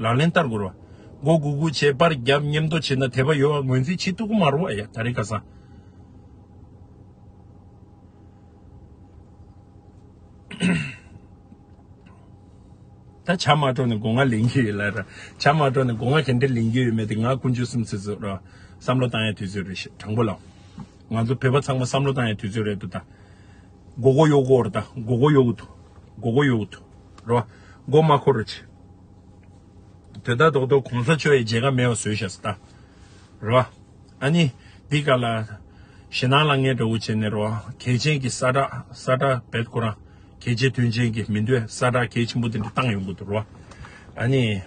ལག་ལེན་བསྟར་དགོས་རེད་བ། མགོ་སྒུར་སྒུར་བྱས་པར་རྒྱབ་མཉམ་དུ་བྱས་ན་དད་པ་ཡོད་བ་ངོས་འཛིན་བྱེད་ཐུབ་ཀྱི་མ་རེད་བ་ཡ་ད་རེས་ཁ་སང་། ད་ཇ་མ་དཀྲོགས་ནས་སྒོ་ང་ལེན་གྱི་ཡོད་ལ་ར། ཇ་མ་དཀྲོགས་ནས་སྒོ་ང་ག་འདྲ་ལེན་གྱི་ཡོད་མེད་དེ་ང་དཀོན་མཆོག་གསུམ་ཚེ་ཚོ་ར། བསམ་བློ་བཏང་ཡ་དུས་ཚོད་རེད་ཤག་དྲང་པོ་ལབ། ང་ཚོ་བོད་པ་ཚང་མ་བསམ་བློ་བཏང་ཡ་དུས་ཚོད་རེད་འདུག་ད། མགོ་སྐོར་གཡོག་གོ་ར་ད་མགོ་སྐོར་གཡོག་གི་འདུག་མགོ་སྐོར་གཡོག་གི་འདུག་ར། མགོ་མ་འཁོར་ར་ཆེ། དོན་དག་རྡོག་རྡོག་གོང་ས་མཆོག་ཡི་མཇལ་ཁ་མེད་པ་བཟོས་ཤག་ཟེར་ད། རེད་བ། ཨ་ནི། འདི་ག་ལ། ཞེད་སྣང་ལངས་མཁན་འདྲ་བོ་བྱས་ནས་རེད་བ། གལ་ཆེན་གྱི་ས་བསྒྲགས་ས་བསྒྲགས་བེད་ཁོ་རང་། གལ་ཆེ་དོན་ཆེན་གྱི་མི་འདོད་ས་བསྒྲགས་གལ་ཆེན་པོ་དེ་འདྲ་བཏང་ཡོང་གི་འདུག་རེད་བ། ཨ་ནི།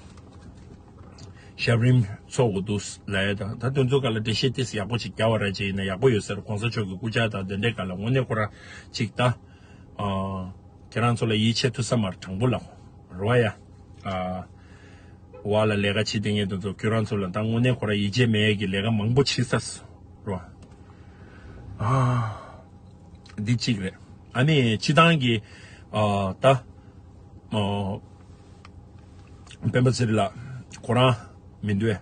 ཞབས་རིམ་ཚོགས་དགོས་འདུག་ལབ་ཡ་དང་ད་དོན་ཚོ་ག་ལ་འགྲེལ་བཤད་ཏིས་ཡག་པོ་ཅིག་རྒྱག་པ་ར་ཅིག་ཡིན་ན་ཡག་པོ་ཡོད་ཟེར་གོང་ས་མཆོག་གི་སྐུ་ཕྱྭ་དང་དེ་འདྲའི་ག་ལ་དངོས་གནས་ཁོ་རང་ཅིག་ད། ཨ། ཁྱེད་རང་ཚོ་ལ་ཡིད་ཆེས་ཐུབ་ས་མ་རེད་དྲང་པོ་ལབ། རེད་བ་ཡ། ཨ། བ་ལ་ལས་ཀ་བྱེད་དེ་ངེད་དུ་ཚོ་ཁྱོད་རང་ཚོ་ལ་ད་དངོས་གནས་ཁོ་རང་ཡིད་ཆེས་མེད་ཡས་ཀྱི་ལས་ཀ་མང་པོ་བྱེད་ས་སོ། རེད་བ། ཨ། འདི་གཅིག་རེད། ཨ་ནི་སྤྱི་བཏང་གི་ཨ། ད། ཨ། སྤེན་པ་ཚེ་རིང་ལགས་ཁོ་རང་མི་འདུག་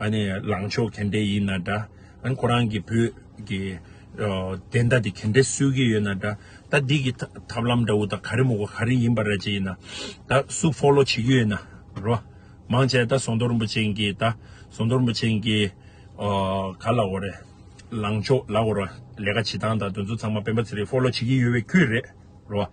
ཨ་ནི་ལངས་ཕྱོགས་ག་འདྲས་ཡིན་ན་འདྲ། ཨ་ནི་ཁོ་རང་གི་བོད་ཀྱི་ཨ། བདེན་མཐའ་དེ་ག་འདྲས་གསོད་ཀྱི་ཡོད་ན་འདྲ། ད་འདི་གི་ཐབས་ལམ་འདྲ་བོ་དང་ག་རེ་མོ་ག་ག་རེ་ཡིན་པ་ར་ཅིག་ཡིན་ན་ད་སུ་ཕོ་ལོ་བྱེད་ཀྱི་ཡོད་ན་རོ། མང་ཆེ་ད་ཟམ་གདོང་རིན་པོ་ཆེ་གི་ད་ཟམ་གདོང་རིན་པོ་ཆེ་གི་ཨ། ག་ལ་འོ་རེད། ལངས་ཕྱོགས་ལ་འོ་ར་ལས་ཀ་བྱེད་སྟངས་དང་དེ་ཚོ་ཚང་མ་སྤེན་པ་ཚེ་རིང་ཕོ་ལོ་བྱེད་ཀྱི་ཡོད་པའི་ཁུལ་རེད་རོ། ཨ།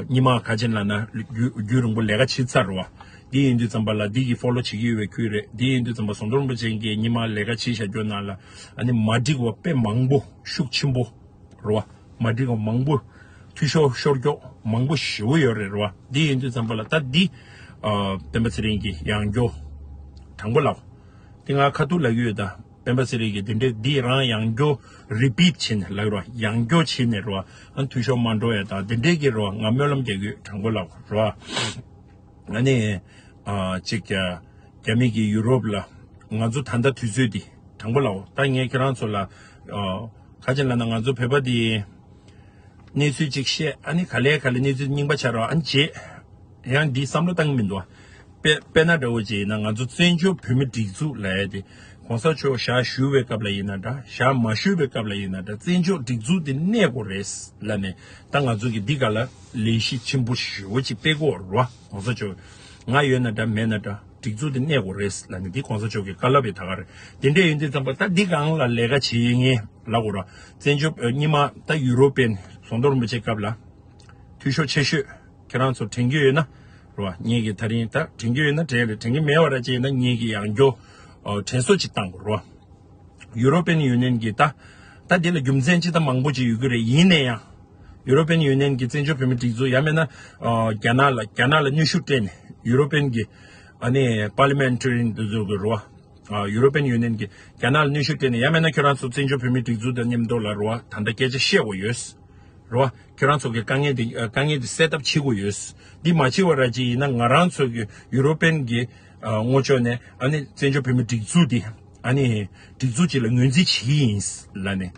སྔོན་མ་ཁ་ཆེན་ལབ་ན་རྒྱུན་རྒྱུན་རིང་པོ་ལས་ཀ་བྱེད་ཚར་རོ། འདི་ཡིན་དུས་ཙམ་པ་ལ་འདི་གི་ཕོ་ལོ་བྱེད་ཀྱི་ཡོད་པའི་ཁུལ་རེད། འདི་ཡིན་དུས་ཙམ་པ་ཟམ་གདོང་རིན་པོ་ཆེ་གིས་ཉི་མ་ལས་ཀ་བྱེད་བཞག་རྒྱུ་ནང་ལ་ཨ་ནི་མ་འགྲིག་པ་དཔེ་མང་པོ་ཤུགས་ཆེན་པོ་རེད་བ། མ་འགྲིག་པ་མང་པོ། འཐུས་ཤོར་ཤོར་རྒྱུ་མང་པོ་ཞེ་པོ་ཡོད་རེད་རེད་བ། འདི་ཡིན་དུས་ཙམ་པ་ལ་ད་འདི་ཨ་སྤེན་པ་ཚེ་རིང་གི་ཡང་སྐྱོ་དྲང་པོ་ལབ། འདི་ང་ཁ་ཐུག་ལབ་ཀྱི་ཡོད། ད་སྤེན་པ་ཚེ་རིང་གིས་འདི་འདྲའི་འདི་རང་ཡང་སྐྱོ་རི་པིཊ་བྱས་ནས་ལབ་རེད་བ། ཡང་སྐྱོ་བྱས་ནས་རེད་བ། ཨ་འཐུས་ཤོར་མ་འགྲོ་ཡ་ད་འདི་འདྲའི་གི་རེད་བ། ང་སྨོན་ལམ་རྒྱག་གི་ཡོད། དྲང་པོ་ལབ་རེད་བ། ཨ་ནི་ཨ་ཅིག་རྒྱ་རྒྱ་མི་གིས་ཡུ་རོབ་ལ་ང་ཚོ་ད་ལྟ་དུས་ཚོད་འདི་དྲང་པོ་ལབ། ད་ངས་ཁྱེད་རང་ཚོ་ལ་ཨ་ག་ཅིག་ལབ་ན་ང་ཚོ་བོད་པ་འདི་གནས་ཚུལ་ཅིག་བཤད། ཨ་ནི་ག་ལེ་ག་ལེ་གནས་ཚུལ་རྙིང་པ་ཆགས་རོགས། ཨ་ནི་རྗེས་ཡང་འདི་བསམ་བློ་བཏང་གི་མི་འདུག་དཔེ་དཔེར་ན་འདྲ་བོ་ཅིག་ཡིན་ན་ང་ཚོ་བཙན་བྱོལ་བོད་མི་སྒྲིག་འཛུགས་ལབ་ཡ་དེ་གོང་ས་མཆོག་ཞག་བཞུགས་པའི་སྐབས་ལ་ཡིན་ན་འདྲ། ཞག་མ་བཞུགས་པའི་སྐབས་ལ་ཡིན་ན་འདྲ། བཙན་བྱོལ་སྒྲིག་འཛུགས་དེ་གནས་དགོས་རེད་ལབ་ནས་ད་ང་ཚོ་གི་འདི་ག་ལ་ལས་གཞི་ཆེན་པོ་ཞེ་པོ་ཅིག་སྤེལ་དགོས་རེད་བ། གོང་ས་མཆོག་ང་ཡོད་ན་འདྲ་མེད་ན་འདྲ་སྒྲིག་འཛུགས་དེ་གནས་དགོས་རེད་ལབ་ནས་འདི་གོང་ས་མཆོག་གི་བཀའ་སློབ་ཡིན་ད་ག་རེད། དེ་འདྲ་ཡིན་དུས་ཙམ་པ་ད་འདི་སྒང་ལ་ལས་ཀ་བྱེད་མཁན་ལབ་དགོས་རེད་བ། བཙན་བྱོལ་ཨ་སྔོན་མ་ད་ཡུ་རོ་པན་ཟམ་གདོང་རིན་པོ་ཆེ་སྐབས་ལ་འཐུས་ཤོར་ཆེ་ཤོས། ཁྱེད་རང་ཚོ་དྲན་གྱི་ཡོད་ན་རེད་བ། ངེད་ཀྱིས་ད་རིང་ད་དྲན་གྱི་ཡོད་ན་དྲན་རེད། དྲན་གྱི་མེད་པ་ར་ཅིག་ཡིན་ན་ངེད་ཀྱིས་ཡང་བསྐྱར་ཨ་དྲན་གསོ་ཅིག་བཏང་དགོས་རེད་བ། ཡུ་རོ་པན་ཡུ་ནི་ཡན་གྱིས་ད་ད་འདི་ལ་རྒྱུ་མཚན་ཅི་ད་མང་པོ་ཅིག་ཡོད་ཀྱི་རེད། ཡིན་ན་ཡང་ཡུ་རོ་པན་ཡུ་ནི་ཡན་གྱི་བཙན་བྱོལ་བོད་མི་སྒྲིག་འཛུགས་ཡང་མིན་ན་ཨ་རྒྱ་ནག་ལ་རྒྱ་ནག་ལ་གནོན་ཤུགས་སྤྲད་ནས་ཡུ་རོ་པན་གྱི་ཨ་ནི་པར་ལི་མེན་ཊ་རི་ཡན་འདི་ཚོ་གི་རེད་བ། ཨ་ཡུ་རོ་པན་ཡུ་ནི་ཡན་གྱིས་རྒྱ་ནག་ལ་གནོན་ཤུགས་སྤྲད་ནས་ཡང་མིན་ན་ཁྱོད་རང་ཚོ་བཙན་བྱོལ་བོད་མི་སྒྲིག་འཛུགས་དང་མཉམ་དུ་ལ་རེད་བ་ད་ལྟ་སྐད་ཆ་བཤད་དགོས་ཡོད། རེད་བ། ཁྱོད་རང་ཚོ་གི་དཀའ་ངལ་འདི་དཀའ་ངལ་འདི་སེལ་ཐབས་བྱེད་དགོས་ཡོད། འདི་མ་བྱེད་པ་ར་ཅིག་ཡིན་ན་ང་རང་ཚོ་གི་ཡུ་རོ་པན་གྱི་ངོས་ཕྱོགས་ནས་ཨ་ནི་བཙན་བྱོལ་བོད་མི་སྒྲིག་འཛུགས་འདི་ཨ་ནི་སྒྲིག་འཛུགས་ཅིག་ལ་ངོས་འཛིན་བྱེད་ཀྱི་ཡིན་ལབ་ནས།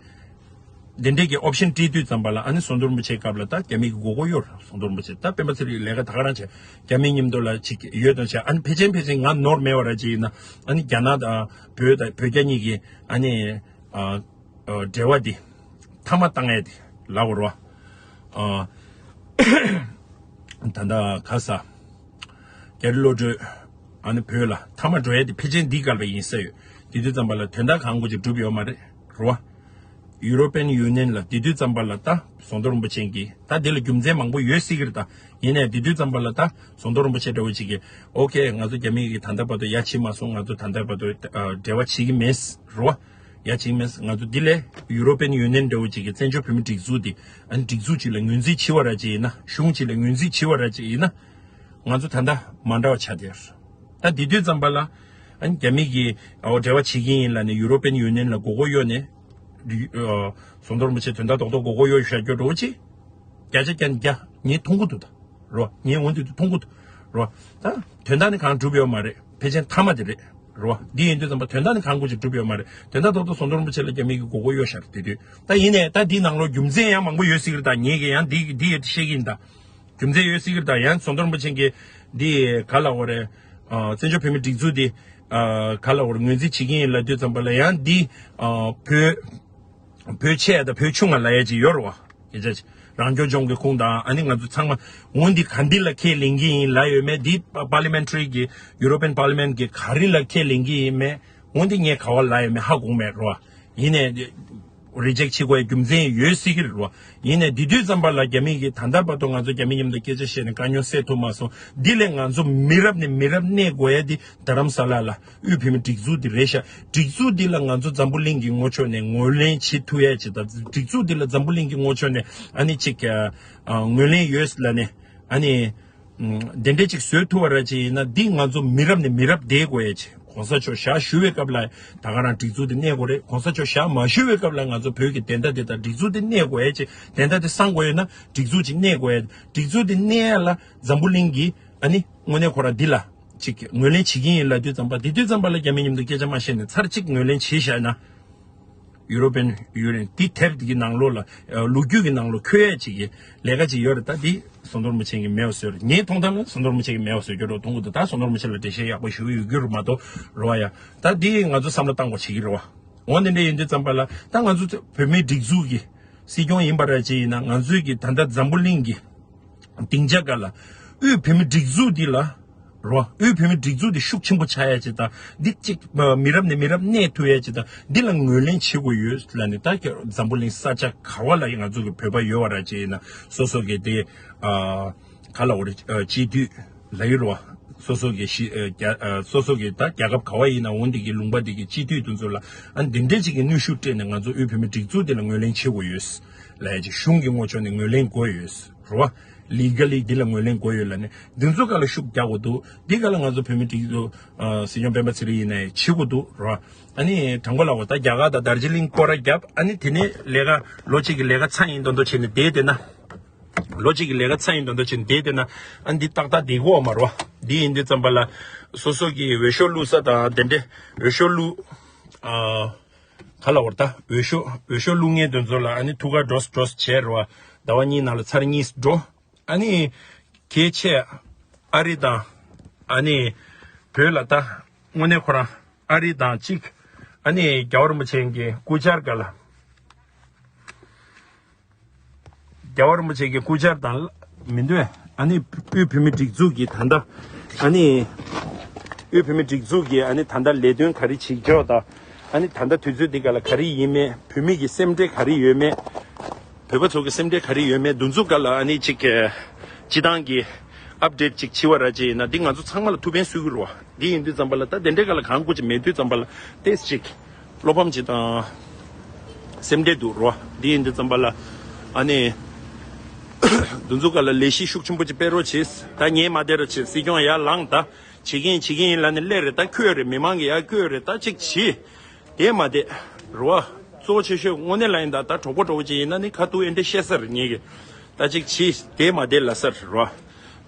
འདི་འདྲའི་གི་ཨོབ་ཤན་སྤྲད་དུས་ཙམ་པ་ལ་ཨ་ནི་ཟམ་གདོང་རིན་པོ་ཆེའི་སྐབས་ལ་ད་རྒྱ་མི་གི་མགོ་སྐོར་གཡོག་རེད། ཟམ་གདོང་རིན་པོ་ཆེ་ད་སྤེན་པ་ཚེ་རིང་ལས་ཀ་ད་ག་རང་བྱས་རྒྱ་མི་མཉམ་དུ་ལ་ཅིག་ཡོད་དང་བྱས་ཨ་ནི་ཕལ་ཆེར་ཕལ་ཆེར་ང་ནོར་མེད་པ་ར་ཅིག་ཡིན་ན་ཨ་ནི་རྒྱ་ནག་དང་བོད་དང་བོད་རྒྱ་གཉིས་ཀྱི་ཨ་ནི། ཨ་འབྲེལ་བ་འདི་མཐའ་མ་བཏང་ཡས་དེ་ལབ་དགོས་རེད་བ། ཨ་ད་ལྟ་ག་ས་རྒྱ་རི་བློ་གྲོས་ཨ་ནི་བོད་ལ་མཐའ་མ་འགྲོ་ཡས་དེ་ཕལ་ཆེར་འདི་སྐབས་ལ་ཡིན་ས་ཡོད། དེ་དུས་ཙམ་པ་ལ་དོན་དག་གང་དགོས་ཅིག་འགྲུབ་ཡོད་མ་རེད་རེད་བ། ཡུ་རོ་པན་ཡུ་ནི་ཡན་ལ་དེ་དུས་ཙམ་པ་ལ་ད་ཟམ་གདོང་རིན་པོ་ཆེ་གིས་ད་དེ་ལ་རྒྱུ་མཚན་མང་པོ་ཡོད་སྲིད་ཀྱི་རེད། ད་ཡིན་ནའི་དེ་དུས་ཙམ་པ་ལ་ད་ཟམ་གདོང་རིན་པོ་ཆེ་འདྲ་བོ་ཅིག་གིས་ཨོ་ཁེ་ང་ཚོ་རྒྱ་མི་གིས་ད་ལྟ་བར་དུ་ཡ་བྱེད་མ་སོང་། ང་ཚོ་ད་ལྟ་བར་དུ་ཨ་འབྲེལ་བ་བྱེད་ཀྱི་མེད་རེད་བ། ཡ་བྱེད་མེད། ང་ཚོ་འདི་ལས་ཡུ་རོ་པན་ཡུ་ནི་ཡན་འདྲ་བོ་ཅིག་གིས་བཙན་བྱོལ་བོད་མི་སྒྲིག་འཛུགས་འདི་ཨ་ནི་སྒྲིག་འཛུགས་ཅིག་ལ་ངོས་འཛིན་བྱེད་པ་ར་ཅིག་ཡིན་ན། གཞུང་ཅིག་ལ་ངོས་འཛིན་བྱེད་པ་ར་ཅིག་ཡིན་ན། ང་ཚོ་ད་ལྟ་མ་འདྲ་བ་ཆགས་བསྡད་ཡོད། ད་འདི་དུས་ཙམ་པ་ལ་ཨ་ནི་རྒྱ་མི་གིས་ཨོ་འབྲེལ་བ་བྱེད་ཀྱི་ཡིན་ལབ་ནས་ཡུ་རོ་པན་ཡུ་ནི་ཡན་ལ་མགོ་སྐོར་གཡོག་ནས་ཨ་ཟམ་གདོང་རིན་པོ་ཆེ་དོན་དག་རྡོག་རྡོག་མགོ་སྐོར་གཡོག་བཞག་རྒྱུ་འདྲ་བོ་ཅིག་བརྒྱ་ཆ་བརྒྱ་ནས་བརྒྱ་ངས་མཐོང་གི་འདུག་ད། རོ། ངས་འོན་ཏེ་མཐོང་གི་འདུག་རོ། ད་དོན་དག་ནི་གང་གྲུབ་ཡོད་མ་རེད། ཕལ་ཆེར་མཐའ་མ་དེ་རེད། རོ། འདི་ཡིན་དུས་ཙམ་པ་དོན་དག་ནི་གང་དགོས་ཅིག་གྲུབ་ཡོད་མ་རེད། དོན་དག་ཐོག་ཏུ་ཟམ་གདོང་རིན་པོ་ཆེ་ལ་རྒྱ་མི་གིས་མགོ་སྐོར་གཡོག་བཞག་རེད། དེ་དུས་ད་ཡིན་ནའི་ད་འདི་ནང་ལོགས་རྒྱུ་མཚན་ཡང་མང་པོ་ཡོད་སྲིད་ཀྱི་རེད། ད་ངས་ཀྱིས་ཡང་འདི་འདི་ཡོད་བཤད་ཀྱི་ཡིན། ད་རྒྱུ་མཚན་ཡོད་སྲིད་ཀྱི་རེད། ད་ཡང་ཟམ་གདོང་རིན་པོ་ཆེ་གིས་འདི་ག་ལབ་དགོས་རེད། ཨ་བཙན་བྱོལ་བོད་མི་སྒྲིག་འཛུགས་འདི་ཨ་ག་ལབ་དགོས་རེད། ངོས་འཛིན་བྱེད་ཀྱི་ཡིན་ལབ་དུས་ཙམ་པ་ལ་ཡང་འདི་ཨ་བོད། བོད་ཆེ་དང་བོད་ཆུང་ང་ལབ་ཡས་ཅིག་ཡོད་རེད་བ། སྐད་ཆ་ཅིག་རང་སྐྱོང་ལྗོངས་ཀྱི་ཁོངས་དང་ཨ་ནི་ང་ཚོ་ཚང་མ་འོ་འདི་ག་འདི་ལ་ཁས་ལེན་གྱི་ཡིན་ལབ་ཡོད་མེད། འདི་པར་ལི་མེན་ཊ་རི་གི་ཡུ་རོ་པན་པར་ལི་མེན་ཊ་གི་ག་རེ་ལ་ཁས་ལེན་གྱི་ཡིན་མེད། འོ་འདི་ངས་ག་བ་ལབ་ཡོད་མེད་ཧ་གོ་མེད་རེད་བ། ཡིན་ནའི་རི་ཇེག་བྱེད་དགོས་ཡ་རྒྱུ་མཚན་ཡོད་སྲིད་ཀྱི་རེད་བ། ཡིན་ནའི་འདི་དུས་ཙམ་པ་ལ་རྒྱ་མི་གིས་ད་ལྟ་བར་དུ་ང་ཚོ་རྒྱ་མི་མཉམ་དུ་སྐད་ཆ་བཤད་ནས་དཀའ་རྙོག་སེལ་ཐུབ་མ་སོང་། འདི་ལས་ང་ཚོ་མི་རབས་ནས་མི་རབས་གནས་དགོས་ཡ་འདི་རྡ་རམ་ས་ལ་ལ། དབུས་བོད་མི་སྒྲིག་འཛུགས་འདི་རེད་ཤག་སྒྲིག་འཛུགས་འདི་ལ་ང་ཚོ་འཛམ་བུ་གླིང་གི་ངོས་ཕྱོགས་ནས་ངོས་ལེན་བྱེད་ཐུབ་ཡ་ཅིག་དང་། སྒྲིག་འཛུགས་འདི་ལ་འཛམ་བུ་གླིང་གི་ངོས་ཕྱོགས་ནས་ཨ་ནི་ཅིག་ཨ་ངོས་ལེན་ཡོད་ལབ་ནས་ཨ་ནི་ཨ་དེ་འདྲས་ཅིག་བཟོས་ཐུབ་པ་ར་ཅིག་ཡིན་ན། འདི་ང་ཚོ་མི་རབས་ནས་མི་རབས་བསྡད་དགོས་ཡ་ཅིག་གོང་ས་མཆོག་ཞག་བཞུགས་པའི་སྐབས་ལ་ད་ག་རང་སྒྲིག་འཛུགས་འདི་གནས་དགོས་རེད། གོང་ས་མཆོག་ཞག་མ་བཞུགས་པའི་སྐབས་ལ་ང་ཚོ་བོད་ཀྱི་བདེན་མཐའ་འདི་དང་སྒྲིག་འཛུགས་འདི་གནས་དགོས་ཡ་ཅིག་བདེན་མཐའ་འདི་གསང་དགོས་ཡོད་ན་སྒྲིག་འཛུགས་ཅིག་གནས་དགོས་ཡ། སྒྲིག་འཛུགས་འདི་གནས་ཡ་ལ་འཛམ་བུ་གླིང་གིས་ཨ་ནི་དངོས་གནས་ཁོ་རང་འདི་ལ། ཅིག་ངོས་ལེན་བྱེད་ཀྱི་ཡིན་ལབ་དུས་ཙམ་པ། དེ་དུས་ཙམ་པ་ལ་རྒྱ་མི་མཉམ་དུ་སྐད་ཆ་མ་བཤད་ནས་ཚར་གཅིག་ངོས་ལེན་བྱས་བཞག་ན། ཡུ་རོ་པན་ཡུ་ནི་ཡན་འདི་དེབ་འདི་གི་ནང་ལོགས་ལ་ཨ་ལོ་རྒྱུས་ཀྱི་ནང་ལོགས་འཁོད་ཡས་ཅིག་གི་ལས་ཀ་ཅིག་ཡོད་རེད། ད་འདི་ཟམ་གདོང་རིན་པོ་ཆེ་གིས་མེད་པ་བཟོས་རེད། ངའི་མཐོང་ཐང་ལ་ཟམ་གདོང་རིན་པོ་ཆེ་གིས་མེད་པ་བཟོས་རྒྱུ་འདྲ་མཐོང་གི་འདུག་ད་ཟམ་གདོང་རིན་པོ་ཆེ་ལ་འགྲེལ་བཤད་ཡག་པོ་ཞུ་གི་ཡོད་རྒྱུ་རེད་མ་གཏོགས་རེད་བ་ཡ། ད་འདི་ང་ཚོ་བསམ་བློ་བཏང་དགོས་བྱེད་ཀྱི་རེད་བ། འོ་འདི་འདྲ་ཡིན་དུས་ཙམ་པ་ལ་ད་ང་ཚོ་བོད་མིའི་སྒྲིག་འཛུགས་ཀྱི་སྲིད་སྐྱོང་ཡིན་པ་ར་ཅིག་ཡིན་ན། ང་ཚོའི་གི་ད་ལྟ་འཛམ་བུ་གླིང་གི་སྡིངས་ཆ་སྒང་ལ་དབུས་བོད་མི་སྒྲིག་འཛུགས་འདི་ལ་རོ། དབུས་བོད་མི་སྒྲིག་འཛུགས་འདི་ཤུགས་ཆེན་པོ་ཆགས་ཡ་ཅིག་དང་། འདི་གཅིག་མི་རབས་ནས་མི་རབས་གནས་ཐུབ་ཡ་ཅིག་དང་། འདི་ལ་ངོས་ལེན་བྱེད་དགོས་ཡོད་ལབ་ནས། ད་འཛམ་བུ་གླིང་ས་ཆ་ག་བ་ལ་ཡང་ང་ཚོ་གི་བོད་པ་ཡོད་པ་ར་ཅིག་ཡིན་ན། སོ་སོ་གི་དེ་ཨ་ག་ལབ་དགོས་རེད། ཨ་སྤྱི་འཐུས་ལབ་ཀྱི་རེད་བ། སོ་སོ་གི་ཤི་ཨ་རྒྱ་ཨ་སོ་སོ་གི་ད་རྒྱལ་ཁབ་ག་བ་ཡིན་ན་འོ་འདི་གི་ལུང་པ་འདི་གི་སྤྱི་འཐུས་དེ་ཚོ་ལ་ཨ་འདི་འདྲས་ཅིག་གི་གནོན་ཤུགས་སྤྲད་ནས་ང་ཚོ་དབུས་བོད་མི་སྒྲིག་འཛུགས་འདི་ལ་ངོས་ལེན་བྱེད་དགོས་ཡོད་ལབ་ཡ་ཅིག་གཞུང་གི་ངོས་ཕྱོགས་ནས་ངོས་ལེན་དགོས་ཡོད་རེད་བ། ལི་ག་ལི་འདི་ལ་ངོས་ལེན་དགོས་ཡོད་ལབ་ནས་འདི་ཚོ་ག་ལ་ཤུགས་རྒྱག་དགོས་འདུག་འདི་ག་ལ་ང་ཚོ་བོད་མི་སྒྲིག་འཛུགས་ཨ་སྲིད་སྐྱོང་སྤེན་པ་ཚེ་རིང་ཡིན་ན་ཡང་བྱེད་དགོས་འདུག་རེད་བ། ཨ་ནི་དྲང་པོ་ལབ་དགོས་ད་རྒྱ་གར་དང་དར་ཇི་ལིང་སྐོར་ར་བརྒྱབ། ཨ་ནི་དེ་ནས་ལས་ཀ་ལོ་གཅིག་གི་ལས་ཀ་ཚར་ཡིན་མདོག་མདོག་བྱས་ནས་བསྡད་བསྡད་ན། ལོ་གཅིག་གི་ལས་ཀ་ཚར་ཡིན་མདོག་མདོག་བྱས་ནས་བསྡད་བསྡད་ན། ཨ་ནི་འདི་ཏག་ཏག་བསྡད་ཀྱི་ཡོད་མ་རེད་བ། འདི་ཡིན་དུས་ཙམ་པ་ལ་སོ་སོ་གི་འོས་ཤོག་བླུགས་ས་དང་དེ་འདྲའི་འོས་ཤོག་བླུགས། ཨ་ག་ལབ་དགོས་རེད་ད། འོས་ཤོག་འོས་ཤོག་བླུགས་མཁན་དེ་ཚོ་ལ་ཨ་ནི་ཐུགས་ཁ་འགྲོ་འགྲོ་བྱས་རེད་བ། ཟླ་བ་གཉིས་ནང་ལ་ཚར་གཉིས་འགྲོ། ཨ་ནི་གལ་ཆེ་ཨ་རི་དང་ཨ་ནི་བོད་ལ་ད་དངོས་གནས་ཁོ་རང་ཨ་རི་དང་གཅིག་ཨ་ནི་རྒྱལ་བ་རིན་པོ་ཆེ་གི་སྐུ་བཅར་ག་ལ། རྒྱལ་བ་རིན་པོ་ཆེ་གི་སྐུ་བཅར་དང་མི་འདོད། ཨ་ནི་དབུས་བོད་མི་སྒྲིག་འཛུགས་ཀྱི་ད་ལྟ་ཨ་ནི་དབུས་བོད་མི་སྒྲིག་འཛུགས་ཀྱི་ཨ་ནི་ད་ལྟ་ལས་དོན་ག་རེ་བྱེད་ཀྱི་ཡོད་དང་། ཨ་ནི་ད་ལྟ་དུས་ཚོད་འདི་ག་ལ་ག་རེ་ཡིན་མེད། བོད་མི་གི་སེམས་ཁྲལ་ག་རེ་ཡོད་མེད། བོད་པ་ཚོ་གི་སེམས་ཁྲལ་ག་རེ་ཡོད་མེད་འདི་ཚོ་ག་ལ་ཨ་ནི་ཅིག་སྤྱི་བཏང་གི་ཨབ་ཌེཊ་ཅིག་བྱེད་པ་ར་ཅིག་ཡིན་ན་འདི་ང་ཚོ་ཚང་མ་ལ་ཐུགས་ཕན་གསོས་ཀྱི་རེད་བ། འདི་ཡིན་དུས་ཙམ་པ་ལ་ད་དེ་འདྲའི་ག་ལ་གང་དགོས་ཅིག་མེད་དུས་ཙམ་པ་ལ་ཏོག་ཙམ་ཅིག་བློ་ཕམ་ཅིག་དང་སེམས་ཁྲལ་འདུག་རོ། འདི་ཡིན་དུས་ཙམ་པ་ལ་ཨ་ནི་འདི་ཚོ་ག་ལ་ལས་གཞི་ཤུགས་ཆེན་པོ་ཅིག་སྤེལ་རོགས་བྱེད། ད་ཉན་མ་བསྡད་རོགས་བྱེད། སྲིད་སྐྱོང་ཡར་ལངས་ད། བྱེད་ཀྱིན་བྱེད་ཀྱིན་ཡིན་ལ་ནི་སླེབས་རེད། ད་ཁྱོད་རེད། མི་མང་གི་ཡར་བསྐྱོད་རེད། ད་ཅིག་བྱེད། དེ་མ་བསྡད་རོ། གཙོ་བོ་ཆེ་ཤོས་དངོས་གནས་ལ་ཡིན་ད། ད་གྲོགས་པོ་གྲོགས་པོ་ཅིག་ཡིན་ན་ནི་ཁ་ཐུག་ཨེ་འདྲ་བཤད་ས་རེད་ངེད་ཀྱི། ད་ཅིག་བྱེད། དེ་མ་བསྡད་ལ་ས་རེད་རོ།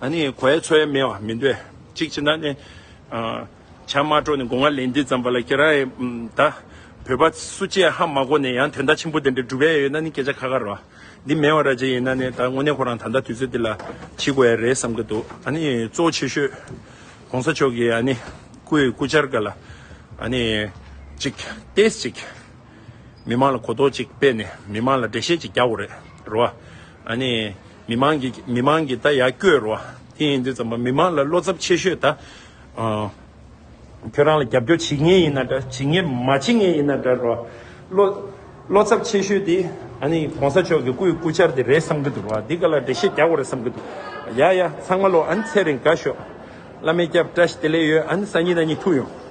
ཨ་ནི་གོ་ཡ་ཚོ་ཡ་མེད་བ་མི་འདོད། གཅིག་བྱས་ན་ནི། ཨ། ཇ་མ་དཀྲོགས་ནས་སྒོ་ང་ལེན་དུས་ཙམ་པ་ལ་ཁྱེད་རང་ཡི་ད་བོད་པ་སུ་གཅིག་ཧ་མ་གོ་ནས་ཡང་དོན་དག་ཆེན་པོ་དེ་འདྲ་སྒྲུབ་ཡ་ཡོད་ན་ནི་སྐད་ཆ་ཁ་ཁ་རོ། འདི་མེད་བ་ར་ཅིག་ཡིན་ན་ནི་ད་དངོས་གནས་ཁོ་རང་ད་ལྟ་དུས་ཚོད་འདི་ལ་བྱེད་དགོས་ཡ་རེད་བསམ་གི་འདུག་ཨ་ནི་གཙོ་བོ་ཆེ་ཤོས་༸གོང་ས་མཆོག་གི་ཨ་ནི་སྐུའི་སྐུ་བཅར་ག་ལ་ཨ་ནི་ཅིག་ཏེས་ཅིག་མི་མང་ལ་གོ་རྟོགས་ཅིག་སྤེལ་ནས་མི་མང་ལ་འགྲེལ་བཤད་ཅིག་རྒྱག་དགོས་རེད་རོ། ཨ་ནི་མི་མང་གི་མི་མང་གི་ད་ཡར་བསྐྱོད་རོ། དེ་ཡིན་དུས་ཙམ་པ་མི་མང་ལ་བློ་འཚབ་ཆེ་ཤོས་ད། ཨ། ཁྱོད་རང་ལ་རྒྱབ་སྐྱོར་བྱེད་མཁན་ཡིན་ན་འདྲ། བྱེད་མཁན་མ་བྱེད་མཁན་ཡིན་ན་འདྲ་རོ། བློ་བློ་འཚབ་ཆེ་ཤོས་དེ་ཨ་ནི་༸གོང་ས་མཆོག་གི་སྐུའི་སྐུ་བཅར་དེ་རེད་བསམ་གི་འདུག་རོ། འདི་ག་ལ་འགྲེལ་བཤད་རྒྱག་དགོས་རེད་བསམ་གི་འདུག་ཡ་ཡ་ཚང་མ་ལོ། ཨ་ནི་ཚེ་རིང་དགའ་ཤོག་བླ་མའི་སྐྱབས་བཀྲ་ཤིས་བདེ་ལེགས་ཡོད། ཨ་ནི་སང་ཉིན་གནངས་ཉིན་ཐུག་ཡོང་།